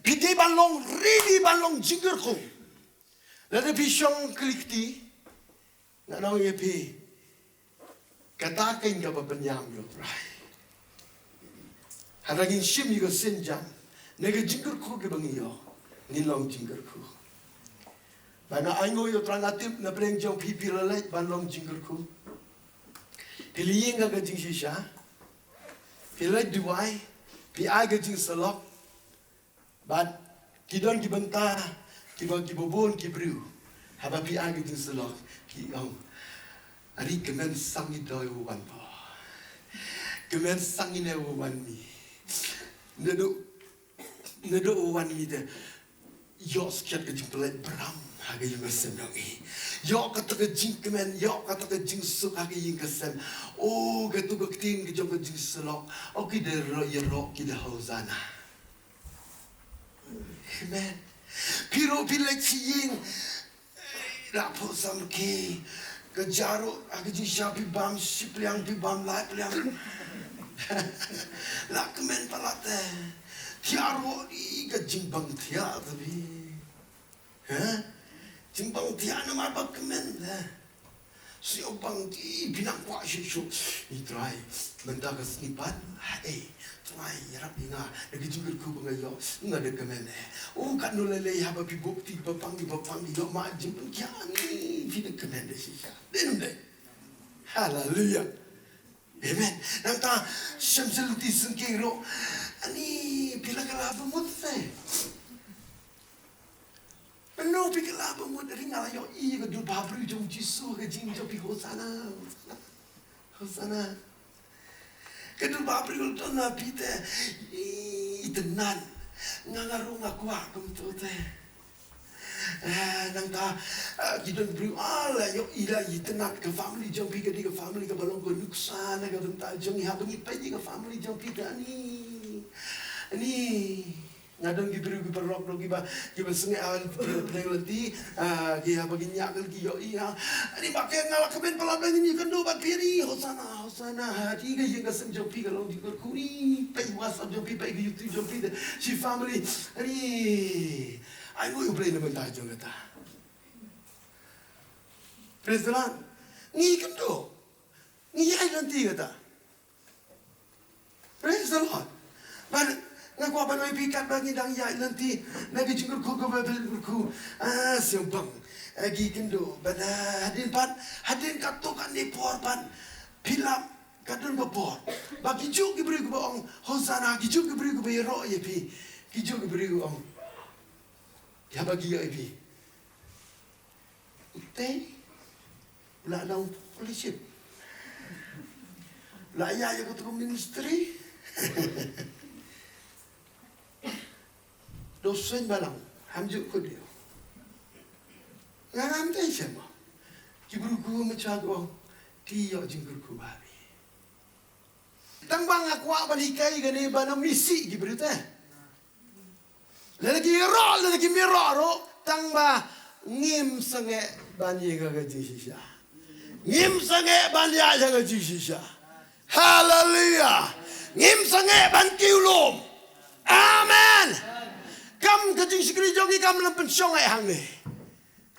phi dei ban long ready ban long jingkyrkhu. Lada phi shong klik kti, ngan ong ïa phi, kata keiñ kaba pynïam ïa u Trai. Haba ngin shim ïa ka sienjam na ka jingkyrkhu kaba ngi ïoh, ngin long jingkyrkhu. Ba nga ainguh ïa u Trai, nga tip na pdeng jong phi phi la leit ban long jingkyrkhu. Phi la ïeng ha ka jingshisha. Phi la leit duwai. Phi ai ka jingsyllok. Bad ki don ki bynta kiba, kiba bun ki briew haba phi ai ka jingsyllok ki ong, "Ari kmen, sa ngi dei u wan paw. Kmen, sa ngi ne u wan mi." Naduh, naduh u wan mi te ïoh skhem ka jingpynlait bram ha ka ïing ka sem jong ngi. Ïoh kata ka jingkmen, ïoh kata ka jingsuk ha ka ïing ka sem. O, katu ka ktien ka jong ka jingsyllok. O, ki da ro-, ïaroh ki da hosana. Amen. Phi ruh phi leit sha ïing. La phuh samrkhie. Ka ja ruh ha ka jingshisha phi bam shi pliang, phi bam lai pliang. La kmen palat eh. Thiah ruh di ka jingbang thiah te phi. Ha? Jingbang thiah namar ba kmen eh. Shu bang di phi nang kwah shuh shuh. I Trai, mynta ka sngi pat, ha, eh, Trai, ïarap ïa nga da ka jingkyrkhu ba nga ïoh, nga da kmen eh. Oh, katno lei lei haba phi buh kti kiba pang kiba pang, ïoh ma jingpynkhiah, ani phi da kmen da shisha. Dei ne em dei? Haleluia. Amen. Nangta shem sha lynti syngkien ruh. Ani phi la kylla bamut se. Mynno phi kylla bamut, ring, nga la ïohi ka dur ba briew jong u Jisu, ka jingim jong phi, Hosana, Hosana. Ka dur ba briew la don na phi te, i, itynnad. Nga, nga ruh nga kwah kumto te. Eh, nangta, eh, ki don briew, ah, la ïohi, la itynnad ka family jong phi, ka dei ka family kaba long ka nuksa na ka bynta jong ngi, haba ngi peit ïa ka family jong phi te, ani, ani. Nga don ki briew kiba rok rok kiba, kiba sngewbha, ah, pdeng lynti, ah, ki, ah, ba ki ñiah ki ïohi, ah. Ani ba ki, nga la kmen palat ba ngin ïakynduh bad phi, ani, Hosana, Hosana, ha, ki, ka ïing ka sem jong phi ka long jingkyrkhu, ani, peit WhatsApp jong phi, peit ka YouTube jong phi, shi family, ani, ai, ui, U Blei na bynta jong kata. Praise the Lord. Ngi ïakynduh. Ngi ïaid lynti kata. Praise the Lord. Ban, nga kwah ban ong ïa phi katba ngi dang ïaid lynti na ki jingkyrkhu kaba phi la kyrkhu. Ah, sngewbha. Ah, ki kynduh. Ban, ah, hadien pat, hadien katto katne por pat. Phi lap, ka don ka por ba kijuh ki briew kiba ong, Hosana, kijuh ki briew kiba ïaroh ïa phi. Kijuh ki briew kiba ong, ïa ba ki ïoh ïa phi. Utei u la nang fellowship. U la ïaid ïa katu ka ministry. Dei shen balang, ham ju kut ïa. Nga ngam tei shen mo. Ki briew ku ma cha ko, ti ïoh jingkyrkhu ba bi. Tang ba nga kwah ban hikai kane ba na misi ki briew te. Lada ki ïaroh, lada kim ïaroh ruh, tang ba ngim sangeh ban ïeng ha ka jingshisha. Ngim sangeh ban ïaid ha ka jingshisha. Haleluia. Ngim sangeh ban kiew lum. Amen. Kam ka jingshakri jong ngi kam lam pynshong eh hangne.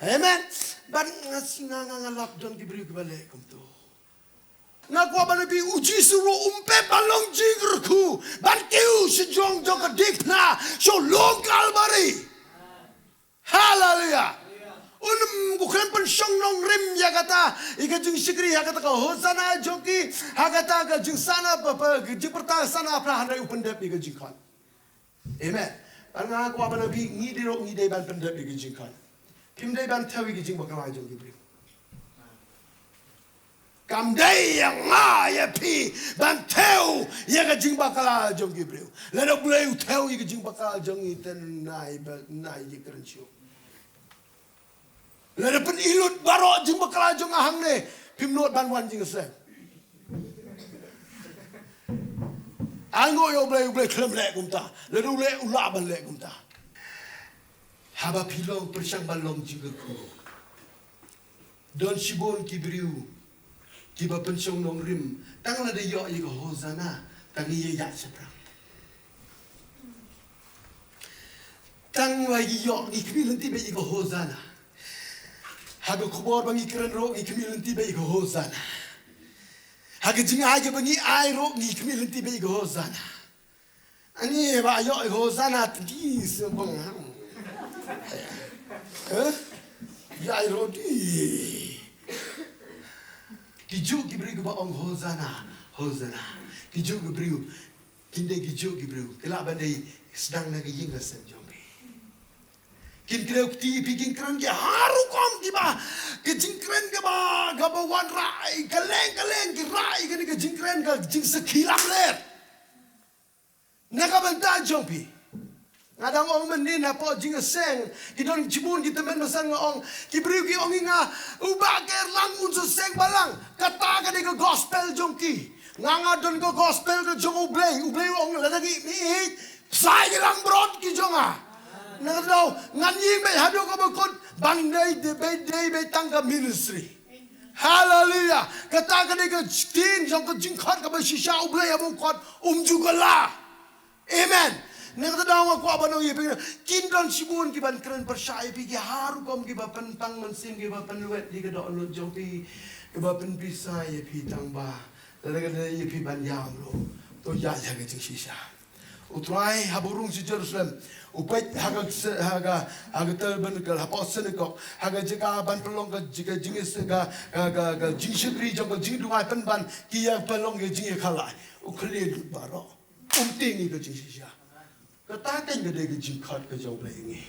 Amen. Ban nga sngew nga, nga lap don ki briew kiba leh kumto. Nga kwah ban ong ïa phi, u Jisu ruh um pep ban long jingkyrkhu ban kiew sha jrong jong ka diengphna sha u lum Kalbari. Haleluya. Un ym, u khlem pynshong nongrim ïa kata, ïa ka jingshakri, ha kata ka Hosana jong ki, ha kata ka jingsana, pa, pa, ka jingpyrta sana phra, hynrei u pyndep ïa ka jingkhot. Amen. Bad nga kwah ban ong ïa phi, ngi dei ruh ngi dei ban pyndep ïa ka jingkhot. Phim dei ban thew ïa ka jingbakla jong ki briew. Kam dei ïa nga ïa phi ban thew ïa ka jingbakla jong ki briew. Lada U Blei u thew ïa ka jingbakla jong ngi, te nai ba, nai ïa ka rynshiew. Lada pynlut baroh jingbakla jong nga hangne, phim nud ban wan jingïaseng. Ai nguh ïa U Blei, U Blei khlem leh kumta. Lada u leh, u lah ban leh kumta. Haba phi long pyrshang ban long jingkyrkhu, don shibun ki briew kiba pynshong nongrim, tang lada ïoh ïa ka Hosana, tang ïa ïa shaphrang. Tang la ïoh ngi khmih lynti bad ïa ka Hosana. Ha ka khubor ba ngi kren ruh ngi khmih lynti bad ïa ka Hosana. Ha ka jingai ba ngi ai ruh ngi khmih lynti bad ïa ka Hosana. Ani ba ïoh ïa ka Hosana ti se bong. Eh? Ïa ïa ruh ti. Ki juh ki briew kiba ong Hosana, Hosana. Ki juh ki briew. Kin dei ki juh ki briew. Ki lah ban dei sdang na ka ïing ka sem jong phi. Kin kren kti phi, kin kren ki harum kum kiba, ki jingkren kiba, kiba wanrah, ka leng ka leng ki rah, kane ka jingkren ka jingsakhi lamler. Na ka bynta jong phi. Nga dang ong mynnin hapoh jingïaseng, ki don jibun ki tymmen basan nga ong, ki briew ki ong ïa nga, u Bah Kerlang un sa seng balang, kata ka dei ka gospel jong ki. Nga nga don ka gospel ka jong U Blei, U Blei u ong lada ngi mih, sa ïa langbrot ki jong nga. Na ka daw, ngan ïeng beit haduh kaba kut, ban dei, dei beit, dei beit tang ka ministry. Haleluya. Kata ka dei ka ktien jong ka jingkhot kaba shisha, U Blei haba u khot um ju kylla. Amen. Na kata daw nga kwah ban ong ïa phi, kin don shibun kiban kren pyrshah ïa phi, ki harum kum kiba pynpang mynsiem, kiba pynwet ïa ka dohnud jong phi, kiba pynpisa ïa phi tang ba lada ka dei ïa phi ban ïam ruh, to ïa ïa ka jingshisha. U Trai haba u rung sha Jerusalem, u peit ha ka se-, ha ka, ha ka tabernacle, hapoh synagogue, ha ka jaka ban pynlong ka ji-, ka jingis-, ka, ka, ka, ka jingshakri jong ka jingduwai pynban, ki ïa pynlong ka jingïakhalai. U khlieh lut baroh. Um tieng ïa ka jingshisha. Kata keiñ ka dei ka jingkhot ka jong U Blei ïa ngi.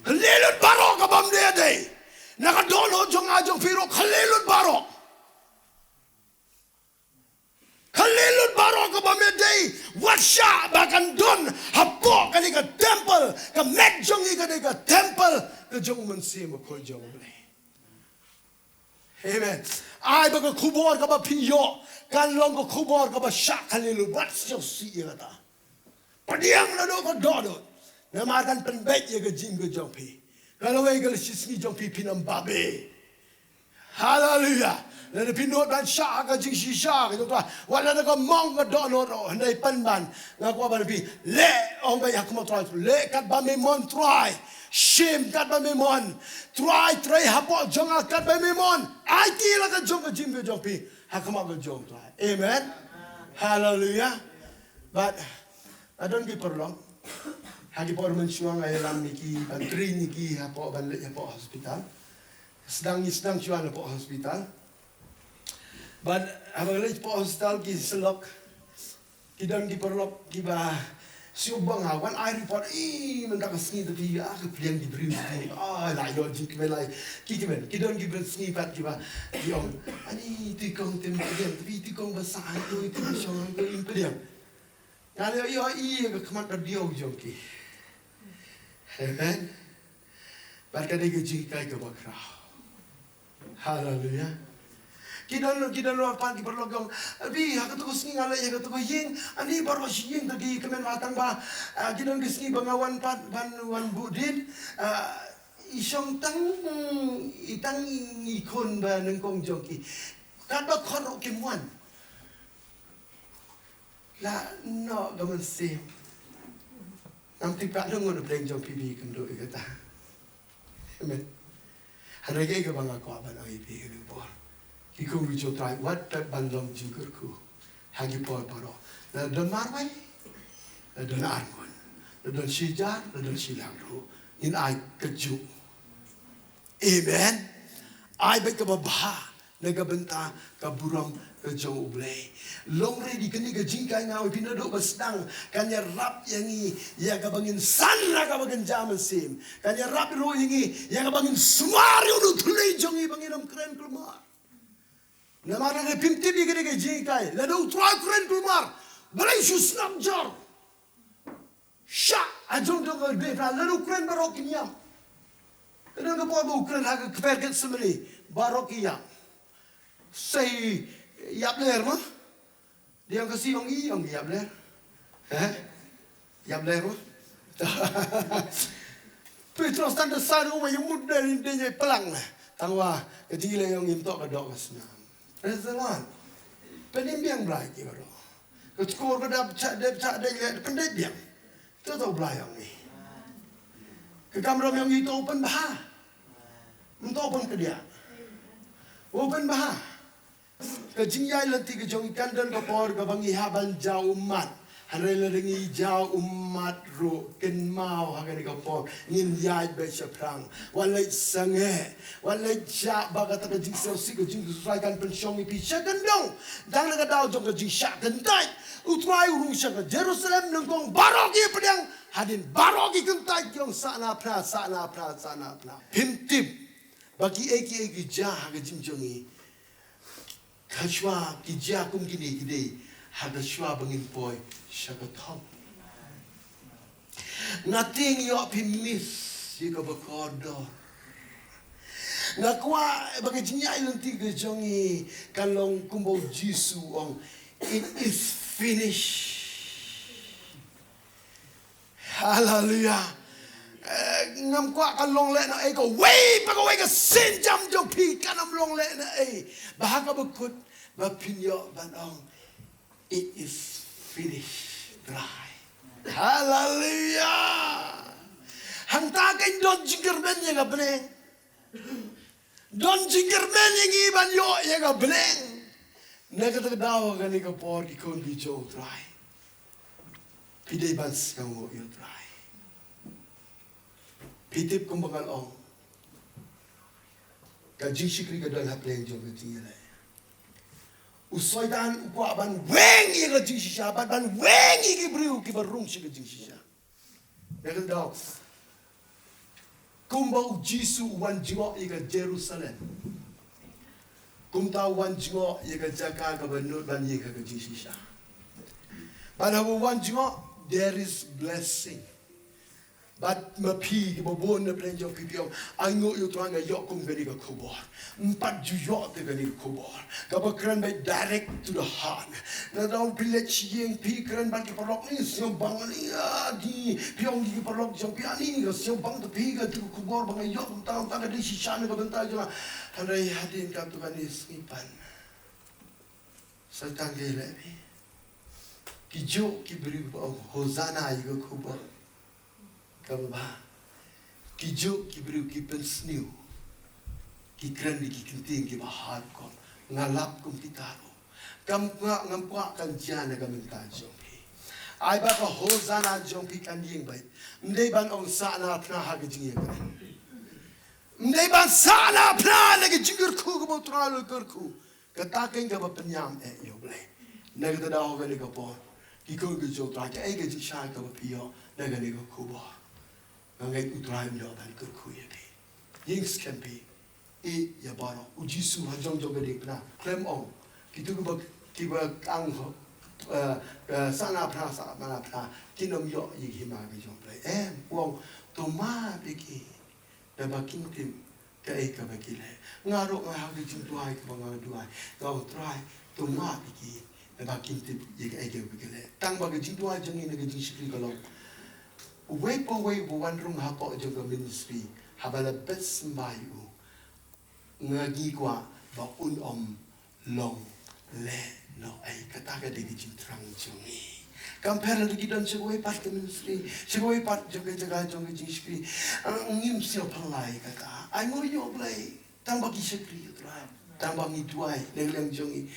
Khlieh lut baroh ka bym dei dei. Na ka dohnud jong nga jong phi ruh khlieh lut baroh. Khlieh lut baroh ka bym dei. Wat shah ba kan don hapoh kane ka temple. Ka met jong ngi ka dei ka temple ka jong U Mynsiem Bakhuid jong U Blei. Amen. Ai ba ka khubor kaba phi ïoh kan long ka khubor kaba shah khlieh lut, wat sngewsih ïa kata. Pdiang naduh ka dohnud. Namar kan pynbeit ïa ka jingim ka jong phi. Ka lawei ka lashisngi jong phi phin ym babe. Haleluya. Lada phi nud ban shah ha ka jingshisha ka jong Trai, wat lada ka mong ka dohnud ruh, hynrei pynban. Nga kwah ban ong ïa phi, leh, ong beit ha khmat Trai, leh katba me mon Trai. Shim katba me mon Trai, trei hapoh jong nga katba me mon. Aiti la ka jong ka jingim ka jong phi ha khmat ka jong Trai. Amen. Haleluya. Bad nga don ki paralok ha ki por mynshuwa, nga ïalam ïa ki, ban train ïa ki hapoh, ban leit hapoh hospital. Sdang, ngi sdang shuwa hapoh hospital. Bad haba leit hapoh hospital ki syllok, ki don ki paralok kiba shu bang ha, wan ai report, i, mynta ka sngi te phi, ah, ka pliang ki briew te phi, ah, la ïoh jingkmen, la ki kmen, ki don ki briew sngi pat kiba, ki ong, ani, tu kong te pliang, te phi tu kong ba sah, tu, tu shong, tu pliang. Nga la ïohi ïa ka khmat ka diaw jong ki. Amen. Bad ka dei ka jinghikai kaba khraw. Haleluya. Ki don, ki don ruh pat ki paralok ki ong, abi, ha kato ka sngi nga leit ha kato ka ïing, ani baroh shi ïing te ki kmen, ba tang ba, ah, ki don ki sngi ba nga wan pat ban wan buh dien, ah, i shong tang, i tang i khun ba nyngkong jong ki. Katba khot ruh kim wan. La noh ka mynsiem. Ngam tip pat ngut u pdeng jong phi ba ïakynduh ïa kata. Amen. Hynrei kaei kaba nga kwah ban ong ïa phi kane ka por, Ki khun ki jong U Trai wat tep ban long jingkyrkhu ha ki por baroh. La don marwei, la don arngut, la don shi hajar, la don shi lak ruh, ngin ai kajuh. Amen. Ai beit kaba bha na ka bynta ka burom ka jong U Blei. Long ready, kane ka jinghikai nga ong ïa phi, naduh ba sdang kan ïarap ïa ngi ïa kaba ngin san ha kaba kynja mynsiem. Kan ïarap ruh ïa ngi ïa kaba ngin sumar ïa u thylliej jong ngi ba ngin ym kren kulmar. Namar lada phim tip ïa kane ka jinghikai, lada U Trai u kren kulmar, balei shu sngap jor? Shah, ha jong jong ka bynta, lada u kren baroh kin ïap. Ka don ka por ba u kren ha ka kper Gethsemane, baroh ki ïap. Sei ïap ler ma? Dei ong ka, sei ong i ong ïap ler. He? Ïap ler ma? Petros tang da sa ruh ba ïa mut da rin dei ïa plang. Tang wa ka jingïaleh ong im tok ka dok ka snam. Praise the Lord. Pyndim biang Blai ki baroh. Ka skor ka dap cha dep cha dei le pyndim biang. To to Blai ong i. Ka kamram ong i to pynbha. Im to pynkhia. O pynbha. Ka jingïaid lynti ka jong i kan don ka por kaba ngi hap ban jaw ummat. Hynrei lada ngi jaw ummat ruh kynmaw ha kane ka por ngin ïaid beit shaphrang. Wat leit sangeh, wat leit shah ba kata ka jingsngewsih ka jingkhuslai kan pynshong ïa phi sha kyndong. Dang na ka daw jong ka jingshah kyntait U Trai u rung sha ka Jerusalem, nyngkong baroh ki pdiang, hadien baroh ki kyntait ki ong sah na phna, sah na phna, sah na phna. Phim tip ba kiei kiei ki jia ha ka jingjong ngi. Ka shuwa ki jia kum kine ki dei ha ka shuwa ba ngin poi sha ka thong. Nga tieng ïoh phi miss ïa kaba kordor. Nga kwah ba ka jingïaid lynti ka jong ngi kan long kumba U Jisu u ong, "It is finished." Haleluya. Eh, ngam kwah kan long lehnohei kawei pa kawei ka sienjam jong phi, kan ym long lehnohei. Ba ha kaba kut ba phin ïoh ban ong, "It is finished, Trai." Haleluya. Hangta kan don jingkyrmen ïa ka bneng. Don jingkyrmen ïa ngi ban ïoh ïa ka bneng. Na kata ka daw kane ka por ki khun ki jong U Trai, phi dei ban sngewnguh ïa U Trai. Phi tip kumba nga la ong, ka jingshakri ka don ha pdeng jong ka jingïaleh. U Soitan u kwah ban weng ïa ka jingshisha, ban, ban weng ïa ki briew kiba rung sha ka jingshisha. Ïa ka daw kumba U Jisu u wan jngoh ïa ka Jerusalem, kumta u wan jngoh ïa ka jaka kaba nud ban ïeng ha ka jingshisha. Bad haba u wan jngoh, there is blessing. Bad ma phi kiba bun na pdeng jong phi phi ong, "Ai nguh ïa U Trai, nga ïoh kum kane ka khubor." Ym pat ju ïoh te kane ka khubor kaba kren beit direct to the heart. Na daw phi leit sha ïing phi kren bad ki paralok, "Ni sngewbang ni, ah, di." Phi ong ki paralok jong phi, "Ani nga sngewbang te phi kata ka khubor ba nga ïoh kumta kumta ka dei shisha na ka bynta jong nga." Hynrei hadien katto katne sngi pat Soitan ka ïaleh phi. Ki juh ki briew ba ong, "Hosanna ïa ka khubor kaba bha." Ki juh ki briew ki pynsniew, ki kren da ki ktien kiba hardcore. Nga lap kum kita ruh. Kam kwah, ngam kwah kan jia na ka bynta jong phi. Ai ba ka Hosanna jong phi kan ïeng beit. Ym dei ban ong sah na phna ha ka jingïakren. Ym dei ban sah na phna na ka jingkyrkhu kaba U Trai u la kyrkhu. Kata keiñ kaba pynïam eh ïa U Blei. Na kata daw kane ka por, ki khun ki jong U Trai, kaei ka jingshai kaba phi ïoh na kane ka khubor? Nga ngeit U Trai un ïoh ban kyrkhu ïa phi. Ïeng skhem phi. Ïa baroh, U Jisu ha jong jong ka diengphna, khlem ong, kito kiba, kiba kang, eh, eh, sah na phna, sah na phna, kin ym ïoh ïa ka hima ka jong U Blei. Em, u ong, to map ïa ki, naba kim tip kaei kaba ki leh. Nga ruh nga ha ka jingduwai kaba nga duwai, nga ong, Trai, to map ïa ki, naba kim tip ïa kaei kaba ki leh. Tang ba ka jingduwai jong ngi na ka jingshakri ka long, uwei pa uwei uba wan rung hapoh jong ka ministry, haba la bet symbai u, nga, ngi kwah ba un ym long lehnohei. Kata ka dei ka jingthrang jong ngi. Kam pher lada ki don sha kawei pat ka ministry, sha kawei pat jong ka jaka jong ka jingshakri. Ah, ngim sngewphylla ïa kata. Ai nguh ïa U Blei tang ba ki shakri ïa U Trai. Tang ba ngi duwai, leng leng jong ngi,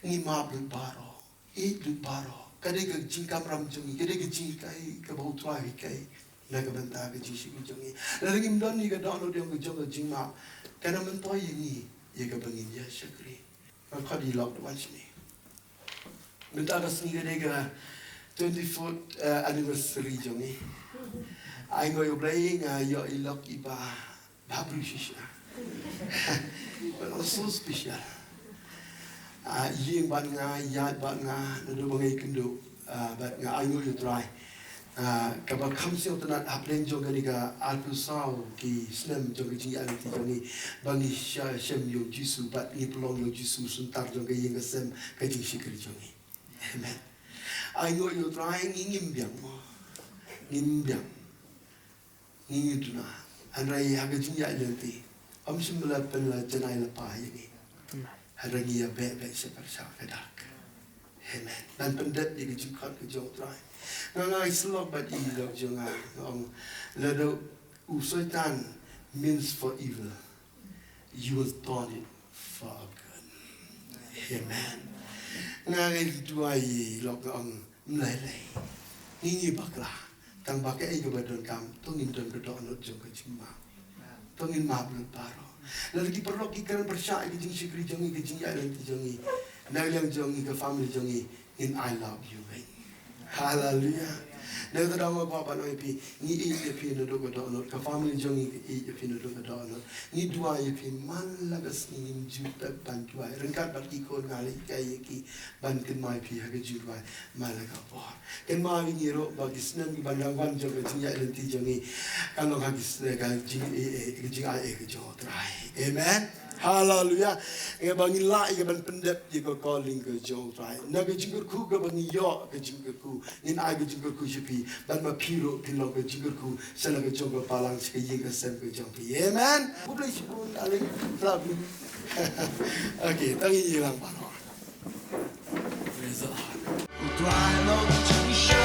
ngi map lut baroh, ïeit lut baroh. Ka dei ka jingkamram jong ngi, ka dei ka jinghikai kaba U Trai u hikai na ka bynta ka jingshakri jong ngi. Lada ngim don ïa ka dohnud jong ka jingmap, kan ym myntoi ïa ngi ïa kaba ngin ïa shakri. Nga khot ïa i lok da wan shane. Mynta ka sngi ka dei ka twenty-fourth, eh, anniversary jong ngi. Ai nguh ïa U Blei, nga ïoh i lok iba bhabriew shisha. But also special. Ah, ïing bad nga, ïaid bad nga, naduh ba nga ïakynduh, ah, bad nga ai nguh ïa U Trai. Ah, kaba kham sngewtynnat hapdeng jong kane ka arphew saw ki snem jong ka jingïaid lynti jong ngi, ba ngi sha-, shem ïa U Jisu bad ngi pynlong ïa U Jisu u syntar jong ka ïing ka sem ka jingshakri jong ngi. Amen. Ai nguh ïa U Trai, ngi ngim biang mo. Ngim biang. Ngi ngi duna. Hynrei ha ka jingïaid lynti, ym shym la pynla janai lypa ïa ngi. Hynrei ngi ïa beh beh sha pyrshah ka dak. Amen. Ban pyndep ïa ka jingkhot ka jong U Trai. Nga nga ïa sylok bad i lok jong nga, nga ong, lada u Soitan means for evil, you will turn it for our good. Amen. Nga nga ïa duwai ïa i lok, nga ong, ym lei lei. Ngi ngi bakla. Tang ba kaei kaba donkam, to ngin don ka dohnud jong ka jingmap. To ngin map lut baroh. Lada ki paralok ki kren pyrshah ïa ka jingshakri jong ngi, ka jingïaid lynti jong ngi, na ka liang jong ngi, ka family jong ngi, ngin I love you, mate. Hallelujah. Na kata daw nga kwah ban ong ïa phi, ngi ïeit ïa phi naduh ka dohnud, ka family jong ngi ka ïeit ïa phi naduh ka dohnud. Ngi duwai ïa phi man la ka sngi, ngim ju tep ban duwai. Ryngkat bad ki khun nga la hikai ïa ki ban kynmaw ïa phi ha ka jingduwai man la ka por. Kynmaw ïa ngi ruh ba ki snem kiban dang wan jong ka jingïaid lynti jong ngi kan long ha ki snem ka jing, eh, eh, ka jingai eh ka jong U Trai. Amen. Hallelujah. Ïa ba ngin lah ïa ka ban pyndep ïa ka calling ka jong U Trai. Na ka jingkyrkhu kaba ngi ïoh, ka jingkyrkhu, ngin ai ka jingkyrkhu sha phi, bad ma phi ruh phin long ka jingkyrkhu sha la ka jong ka balang, sha ka ïing ka sem ka jong phi. Amen. Khublei shibun, darling. Love you. Okay, tang ïa lang baroh. Praise the Lord. U Trai long jingshisha.